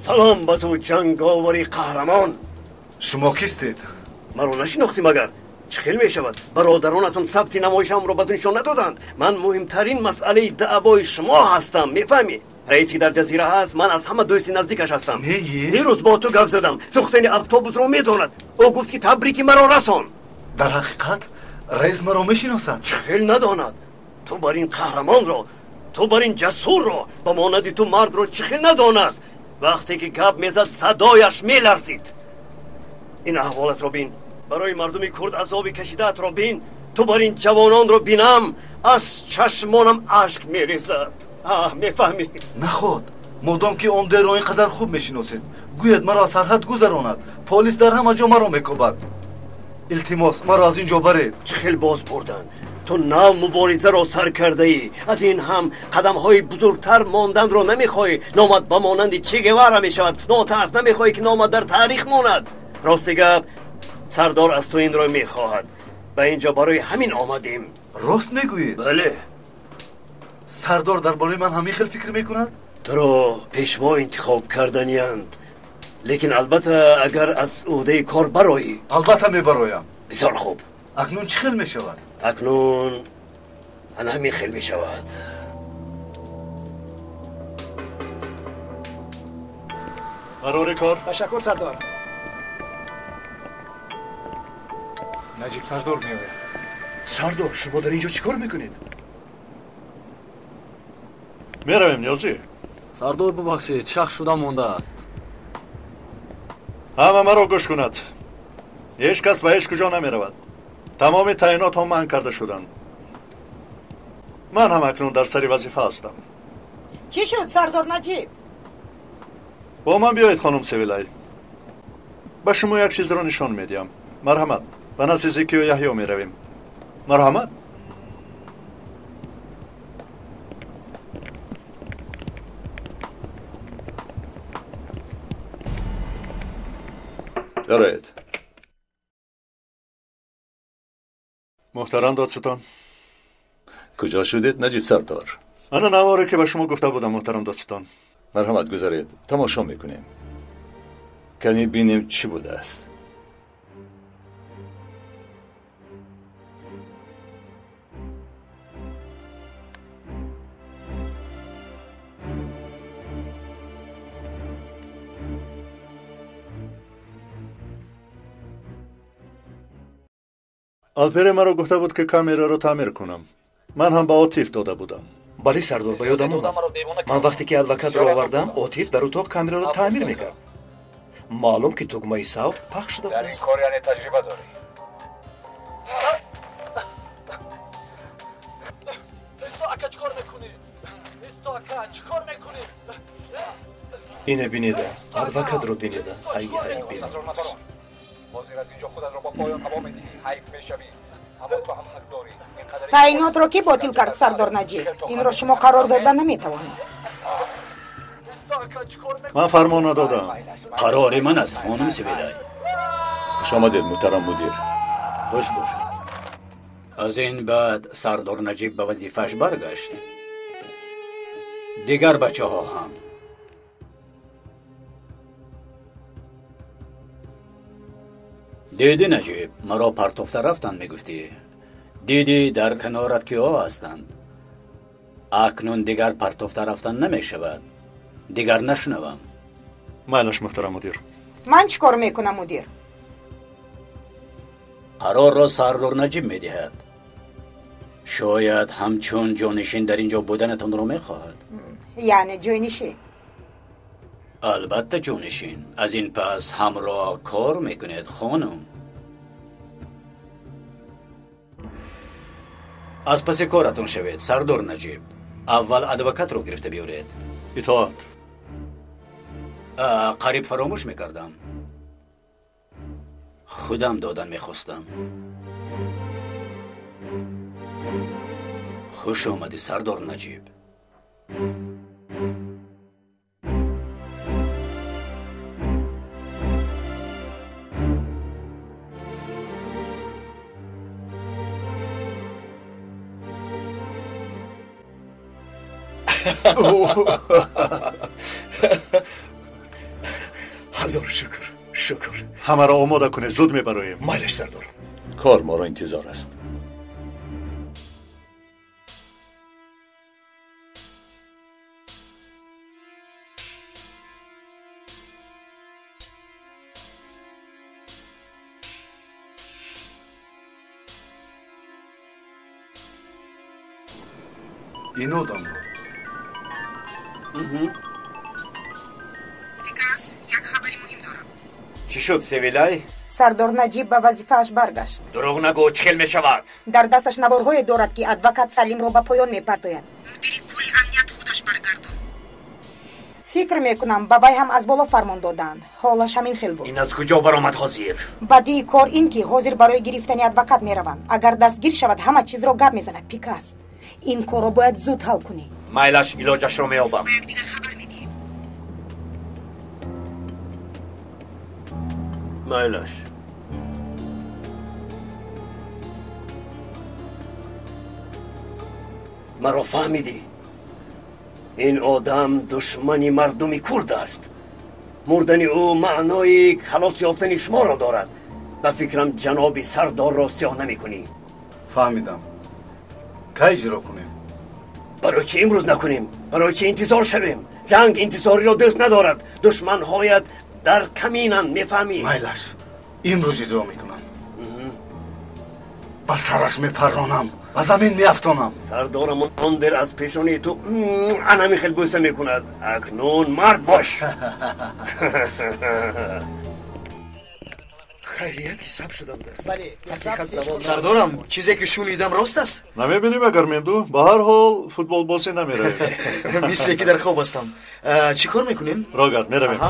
Салом ба ту, ҷанговари қаҳрамон. Шумо кистед? Маро нашинохтӣ магар? Чӣ хел мешавад? Бародаронатон сабти намоишамро ба ту нишон надоданд. Ман муҳимтарин масъалаи даъвои шумо ҳастам, мефаҳмӣ? Раисе ки дар ҷазира ҳаст, ман аз ҳама дӯсти наздикаш ҳастам. Дирӯз бо ту гап задам. Сӯхтани автобусро медонад. Ӯ гуфт, ки табрики маро расон. Дар ҳақиқат раис маро мешиносад? Чӣ хел надонад? Ту бар ин қаҳрамонро, ту бар ин ҷасурро, ба монанди ту мардро чӣ хел надонад? Вақте ки гап мезад, садояш меларзид. Ин аҳволатро бин, барои мардуми курд азоби кашидаатро бин. Ту бар ин ҷавононро бинам, аз чашмонам ашк мерезад. Аҳ, мефаҳмӣ? Наход, модом ки он дерро ин қадар хуб мешиносед, гӯяд маро аз сарҳад гузаронад. Полис дар ҳама ҷо маро мекӯбад. Илтимос, маро аз ин ҷо баред. Чӣ хел боз бурданд? Ту нав муборизаро сар кардаӣ. Аз ин ҳам қадамҳои бузургтар монданро намехоҳӣ. Номат ба монанди Че Гевара мешавад. Нотарс, намехоҳӣ ки номат дар таърих монад. Рости гап, сардор аз ту инро мехоҳад. Ба инҷо барои ҳамин омадем. Рост мегӯед? Бале. Сардор дар бораи ман ҳамин хел фикр мекунад? Туро пешво интихоб карданиянд. Лекин албатта агар аз ӯҳдаи кор бароӣ. Албатта мебароям. Бисёр хуб. Акнун чӣ хел мешавад? Акнун ана ҳамин хел мешавад. Барори кор. Ташаккур, сардор. Наҷиб сардор меояд. Сардор, шумо дар инҷо чӣ кор мекунед? Меравем, Ниёзӣ. Сардор, бубахшед, шахс шуда мондааст. Ҳама маро гӯш кунад. Ҳеҷ кас ба ҳеҷ куҷо намеравад. Тамоми таъинотҳо манъ карда шуданд. Ман ҳам акнун дар сари вазифа ҳастам. Чӣ шуд, сардор Наҷиб? Бо ман биёед, хонум Севилай. Ба шумо як чизро нишон медиҳам. Марҳамат, ба назди Зикиё Яҳё меравем. Марҳамат. Дароед. Муҳтарам додситон. Куҷо шудед, Наҷиб сардор? Ана наворе ки ба шумо гуфта будам, муҳтарам додситон. Марҳамат, гузаред, тамошо мекунем. Кани бинем чӣ будааст. Алпере маро гуфта буд, ки камераро таъмир кунам. Ман ҳам ба Отиф дода будам. Бале, сардор, ба ёдам омад. Ман вақте ки адвокатро овардам, Отиф дар утоқ камераро таъмир мекард. Маълум ки тугмаи савт пахш шуда будааст. Дар ин кор яъне таҷриба дорӣ. Ина бинеда, адвокатро бинеда. Ҳай, ҳай, беномус. Таъинотро кӣ ботил кард, сардор Наҷиб? Инро шумо қарор дода наметавонед. Ман фармон надодам. Қарори ман аст, хонум Севилай. Хуш омадед, муҳтарам мудир. Хуш бошед. Аз ин баъд сардор Наҷиб ба вазифааш баргашт. Дигар бачаҳо ҳам. Диди, Наҷиб, маро партофта рафтанд мегуфтӣ. Диди, дар канорат киҳо ҳастанд. Акнун дигар партофта рафтан намешавад. Дигар нашунавам. Майлаш, муҳтарам мудир. Ман чӣ кор мекунам, мудир? Қарорро сардор Наҷиб медиҳад. Шояд ҳамчун ҷонишин дар инҷо буданатонро мехоҳад. Яъне ҷойнишин? Албатта ҷонишин. Аз ин пас ҳамроҳ кор мекунед, хонум. Аз паси коратон шавед, сардор Наҷиб. Аввал адвокатро гирифта биёред. Итоат. Қариб фаромӯш мекардам. Худам додан мехостам. Хуш омадӣ, сардор Наҷиб. Ҳазор шукр, шукр. Ҳамаро омода кунед, зуд мебароем. Майлаш, сардор. Кор моро интизор аст. Ин одамро Дикас, як хабари муҳим дорам. Чӣ шуд, Севилай? Сардор Наҷиб ба вазифааш баргашт. Дурӯғ нагӯ, чӣ хел мешавад? Дар дасташ наворҳое дорад, ки адвокат Салимро ба поён мепартояд. Мудири кулли амният худаш баргардон. Фикр мекунам ба вай ҳам аз боло фармон доданд. Ҳолаш ҳамин хел буд. Ин аз куҷо баромад ҳозир? Бадии кор ин ки ҳозир барои гирифтани адвокат мераванд. Агар дастгир шавад, ҳама чизро гап мезанад. Пикас, ин корро бояд зуд ҳал кунӣ. Майлаш, илоҷашро меёбам. Ба якдигар хабар медиҳем. Майлаш, маро фаҳмидӣ? Ин одам душмани мардуми курд аст. Мурдани ӯ маънои халос ёфтани шуморо дорад. Ба фикрам, ҷаноби сардорро сиёҳ намекунӣ. Фаҳмидам. Кай иҷро кунем? Барои чӣ имрӯз накунем? Барои чӣ интизор шавем? Ҷанг интизориро дӯст надорад. Душманҳоят дар каминанд, мефаҳмӣ? Майлаш, имрӯз иҷро мекунам. Ба сараш мепарронам, ба замин меафтонам. Сардорам он дер аз пешонии ту анами хел бӯса мекунад. Акнун мард бош. Хайрият ки саб шуда будааст. Сардорам, чизе ки шунидам рост аст? Намебинем агар Мемду. Ба ҳар ҳол футболбозӣ намеравем. Мисле ки дар хоб ҳастам. Чӣ кор мекунем? Рогард, меравем.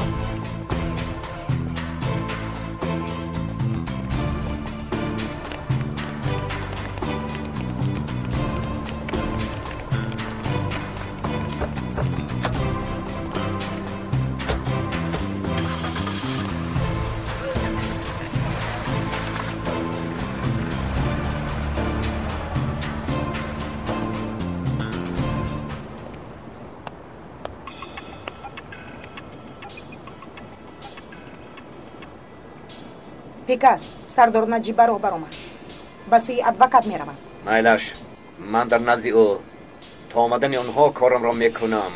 Пикас, сардор Наҷиб ба роҳ баромад. Ба сӯи адвокат меравад. Майлаш, ман дар назди ӯ то омадани онҳо корамро мекунам.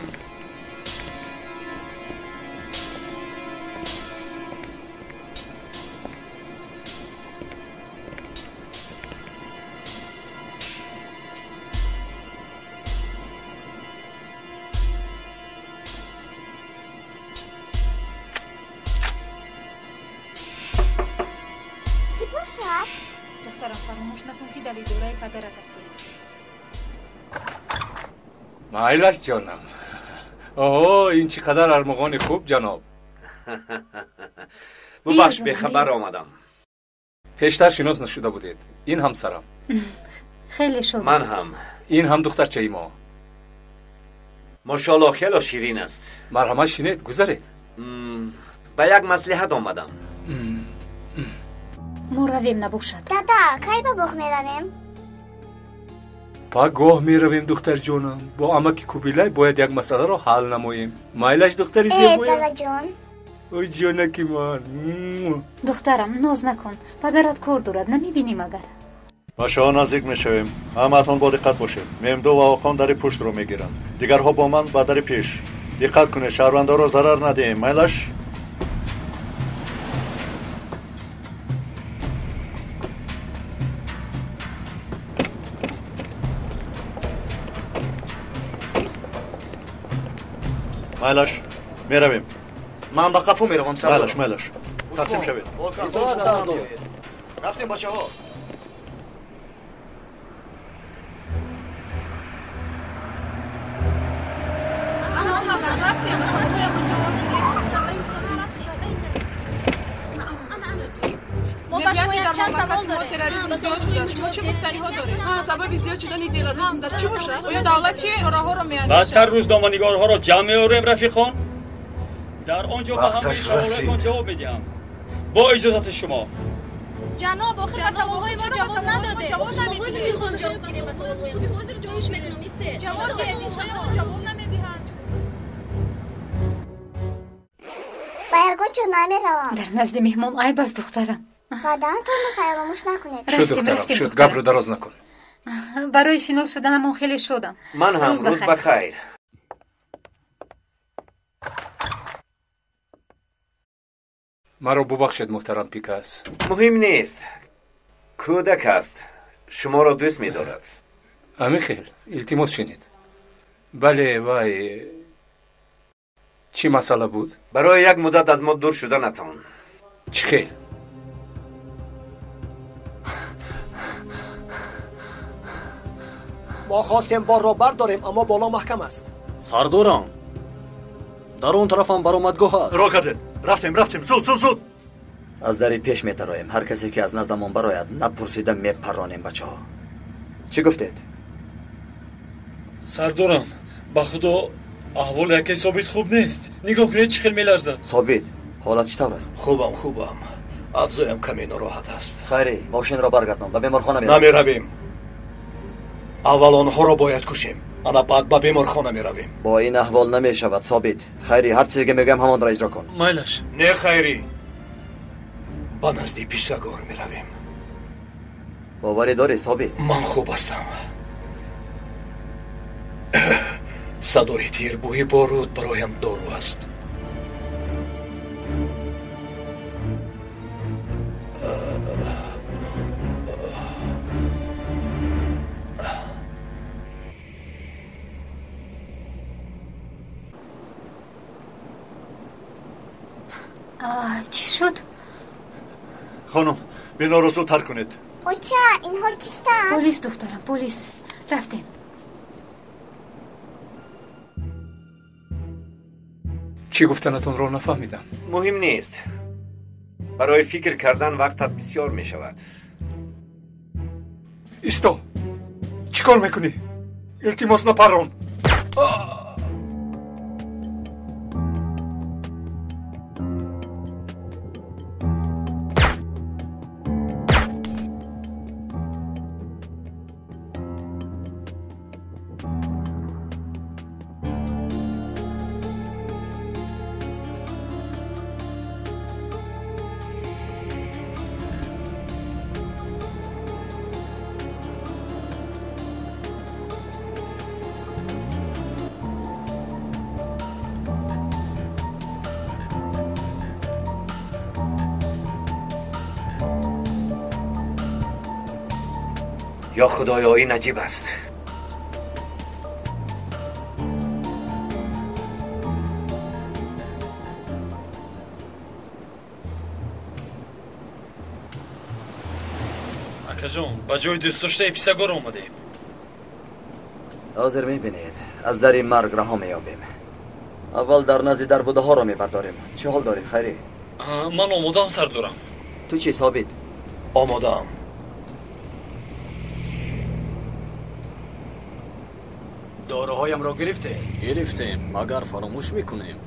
Духтарам, фаромӯш накун ки дар идораи падарат ҳастӣ. Майлаш ҷонам. Оҳо, ин чӣ қадар армуғони хуб, ҷаноб. Бубахш, бехабар омадам. Пештар шинос нашуда будед. Ин ҳамсарам. Хеле шодам. Ман ҳам. Ин ҳам духтарчаи мо. Мошоалло, хело ширин аст. Марҳамат, шинед, гузаред. Ба як маслиҳат омадам. Мо равем набошад. Дада, кай ба боғ меравем? Пагоҳ меравем, духтарҷонам. Бо амаки Кубилай бояд як масъаларо ҳал намоем. Майлаш, духтари зебоя? Э, дадаҷон. Ой, ҷонаки ман. Духтарам, ноз накун. Падарат кор дорад, намебинӣ магар? Ба шоҳ наздик мешавем. Ҳамаатон бо диққат бошед. Мемду ва Охон дари пуштро мегиранд. Дигарҳо бо ман ба дари пеш. Диққат кунед, шаҳрвандоро зарар надиҳем. Майлаш? Майлаш, меравем. Ман ба қафо меравам, сардор. Майлаш, майлаш. Тақсим шавед. Рафтем, бачаҳо. Мо ба шумо якчанд савол дорем. Терроризм зиёд шудааст. Шумо чӣ гуфтаниҳо доред? Сабаби зиёд шудани терроризм дар чӣ бошад? Оё давлат чӣ чораҳоро меандешад? Баъдтар рӯзноманигорҳоро ҷамъ меорем, рафиқон. Дар он ҷо ба ҳамаи саволотон ҷавоб медиҳам. Бо иҷозати шумо. Ҷаноб, охир ба саволҳои мо ҷавоб надодед. Ҷавоб намедиҳед. Ҷавоб диҳед, ҷавоб намедиҳанд. Ба ягон ҷо намеравам. Дар назди меҳмон айб аст, духтарам. Ваъдаатонро фаромӯш накунед. Шуд, духтарам, шуд, гапро дароз накун. Барои шинос шуданамон хеле шодам. Ман ҳам. Рӯз ба хайр. Маро бубахшед, муҳтарам Пикас. Муҳим нест. Кӯдак аст. Шуморо дӯст медорад. Ҳамин хел, илтимос шинед. Бале, вай, чӣ масъала буд? Барои як муддат аз мо дур шуданатон. Чӣ хел? Мо хостем борро бардорем, аммо боло маҳкам аст. Сардорам, Дар он тараф ҳам баромадгоҳ аст. Роҳ кардед. Рафтем, рафтем, зуд, зуд, зуд. Аз дари пеш метароем. Ҳар касе ки аз наздамон барояд, напурсида мепаронем, бачаҳо. Чӣ гуфтед? Сардорам, ба худо аҳволи акаи Собит хуб нест. Нигоҳ кунед, чӣ хел меларзад. Собит, ҳолат чӣ тавр аст? Хубам, хубам. Афзоям каме нороҳат аст. Хайри, мошинро баргардон, ба беморхона меравем. Намеравем. Аввал онҳоро бояд кушем, ана баъд ба беморхона меравем. Бо ин аҳвол намешавад, Собит. Хайри, ҳар чизе ки мегӯям, ҳамонро иҷро кун. Майлаш. Не, Хайри, ба назди Писагор меравем. Боварӣ дорӣ, Собит? Ман хуб ҳастам. Садои тир, бӯи боруд бароям дору аст. Чӣ шуд? Хонум, биноро зуд тарк кунед. Оча, инҳо кистанд? Полис, духтарам, полис. Рафтем. Чӣ гуфтанатонро нафаҳмидам. Муҳим нест. Барои фикр кардан вақтат бисёр мешавад. Исто! Чӣ кор мекунӣ? Илтимос, напарон! یا خدایا، این عجیب است. Акаҷон, ба ҷои дӯстдоштаи Писагор омадем. Ҳозир мебинед, аз дари марг раҳо меёбем. Аввал дар назди дарбудаҳоро мебардорем. Чӣ ҳол дорӣ, Хайрӣ? Ман омодаам, сардорам. Ту чӣ, Собит? Омодаам. Доруҳоямро гирифтем? Гирифтем, магар фаромӯш мекунем.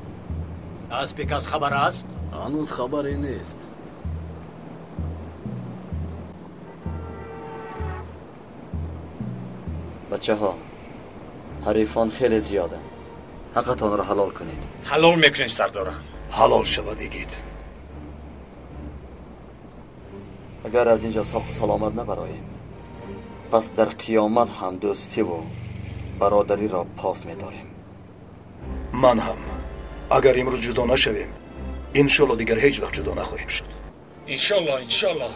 Аз Пикас хабар аст? Ҳанӯз хабаре нест. Бачаҳо, ҳарифон хеле зиёданд. Ҳаққатонро ҳалол кунед. Ҳалол мекунем, сардорам. Ҳалол шавад, игит. Агар аз инҷо соҳу саломат набароем, пас дар қиёмат ҳам дӯстиву бародариро пос медорем. Ман ҳам. Агар имрӯз ҷудо нашавем, иншолло дигар ҳеҷ вақт ҷудо нахоҳем шуд. Иншолло, иншолло.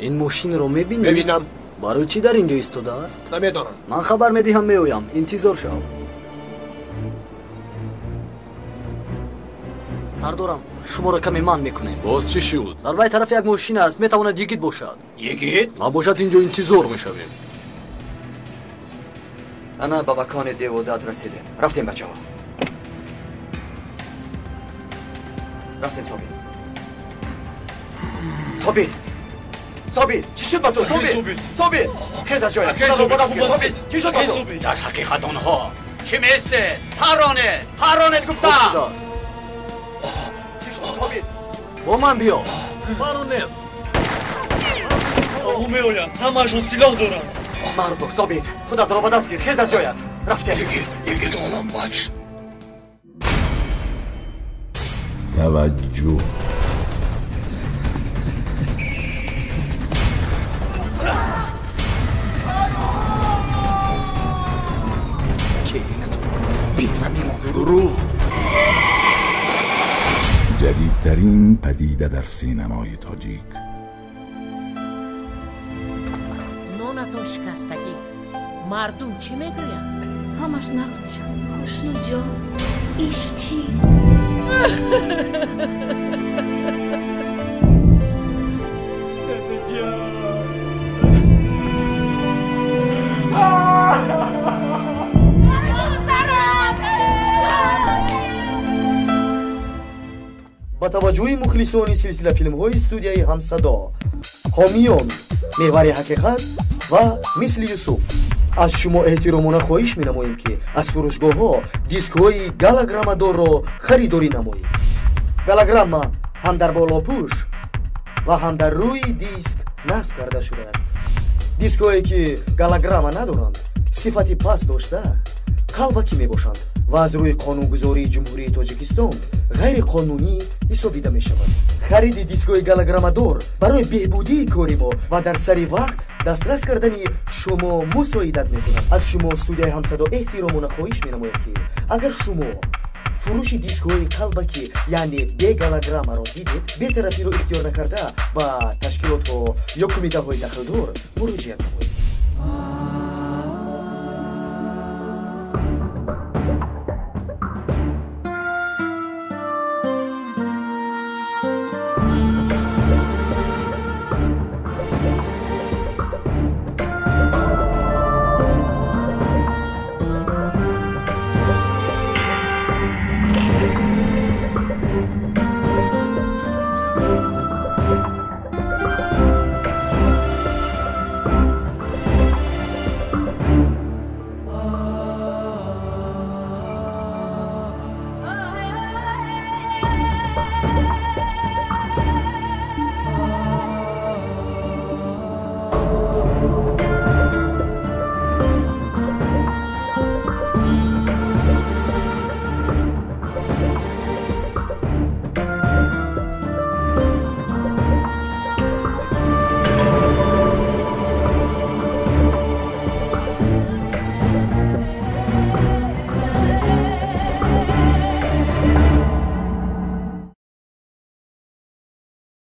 Ин мошинро мебинӣ? Мебинам. Барои чӣ дар инҷо истодааст? Намедонам. Ман хабар медиҳам, меоям. Интизор шав. Сардорам, шуморо каме манъ мекунем. Боз чӣ шуд? Дар вай тараф як мошин аст, метавонад йигит бошад. Йигит? Набошад, инҷо интизор мешавем. Ана ба макони девудад расидем. Рафтем, бачаҳо. Рафтем, Собит. Собит! Собит! Чӣ шуд ба ту? Собит! Собит! Хез аз ҷоят! Собит! Чӣ шуд ба ту? Дар ҳақиқат онҳо чӣ меистед? Парронед! Парронед гуфтам! Хуб шудааст. Чӣ шуд, Собит? Бо ман биё. Парронед! Онҳо меоянд. Ҳамаашон силоҳ доранд. Мард бош, Собит! Худатро ба даст гир. Хез аз ҷоят. Рафтем. Йигит, олам бад шуд. Таваҷҷӯҳ. دروغ. جدیدترین پدیده در سینمای تاجیک. نونتون شکستگی، مردم چی میگویند؟ همش نقض میشد. خوشنو جان، ایش چیز. دادا جان. Ба таваҷҷӯҳи мухлисони силсила филмҳои студияи Ҳамсадо, ҳомиён Меҳвари ҳақиқат ва Мисли Юсуф, аз шумо эҳтиромона хоҳиш менамоем, ки аз фурӯшгоҳҳо дискҳои голограммадорро харидорӣ намоед. Голограмма ҳам дар болопӯш ва ҳам дар рӯи диск насб карда шудааст. Дискҳое ки голограмма надоранд, сифати паст дошта, қалбакӣ мебошанд ва аз рӯи қонунгузории Ҷумҳурии Тоҷикистон ғайриқонунӣ ҳисобида мешавад. Хариди дискҳои голограммадор барои беҳбудии кори мо ва дар сари вақт дастрас кардани шумо мусоидат мекунад. Аз шумо студияи Ҳамсадо эҳтиромона хоҳиш менамояд, ки агар шумо фурӯши дискҳои қалбакӣ, яъне бе голограммаро дидед, бетарафиро ихтиёр накарда, ба ташкилотҳо ё кумитаҳои дахлдор муроҷиат намоед.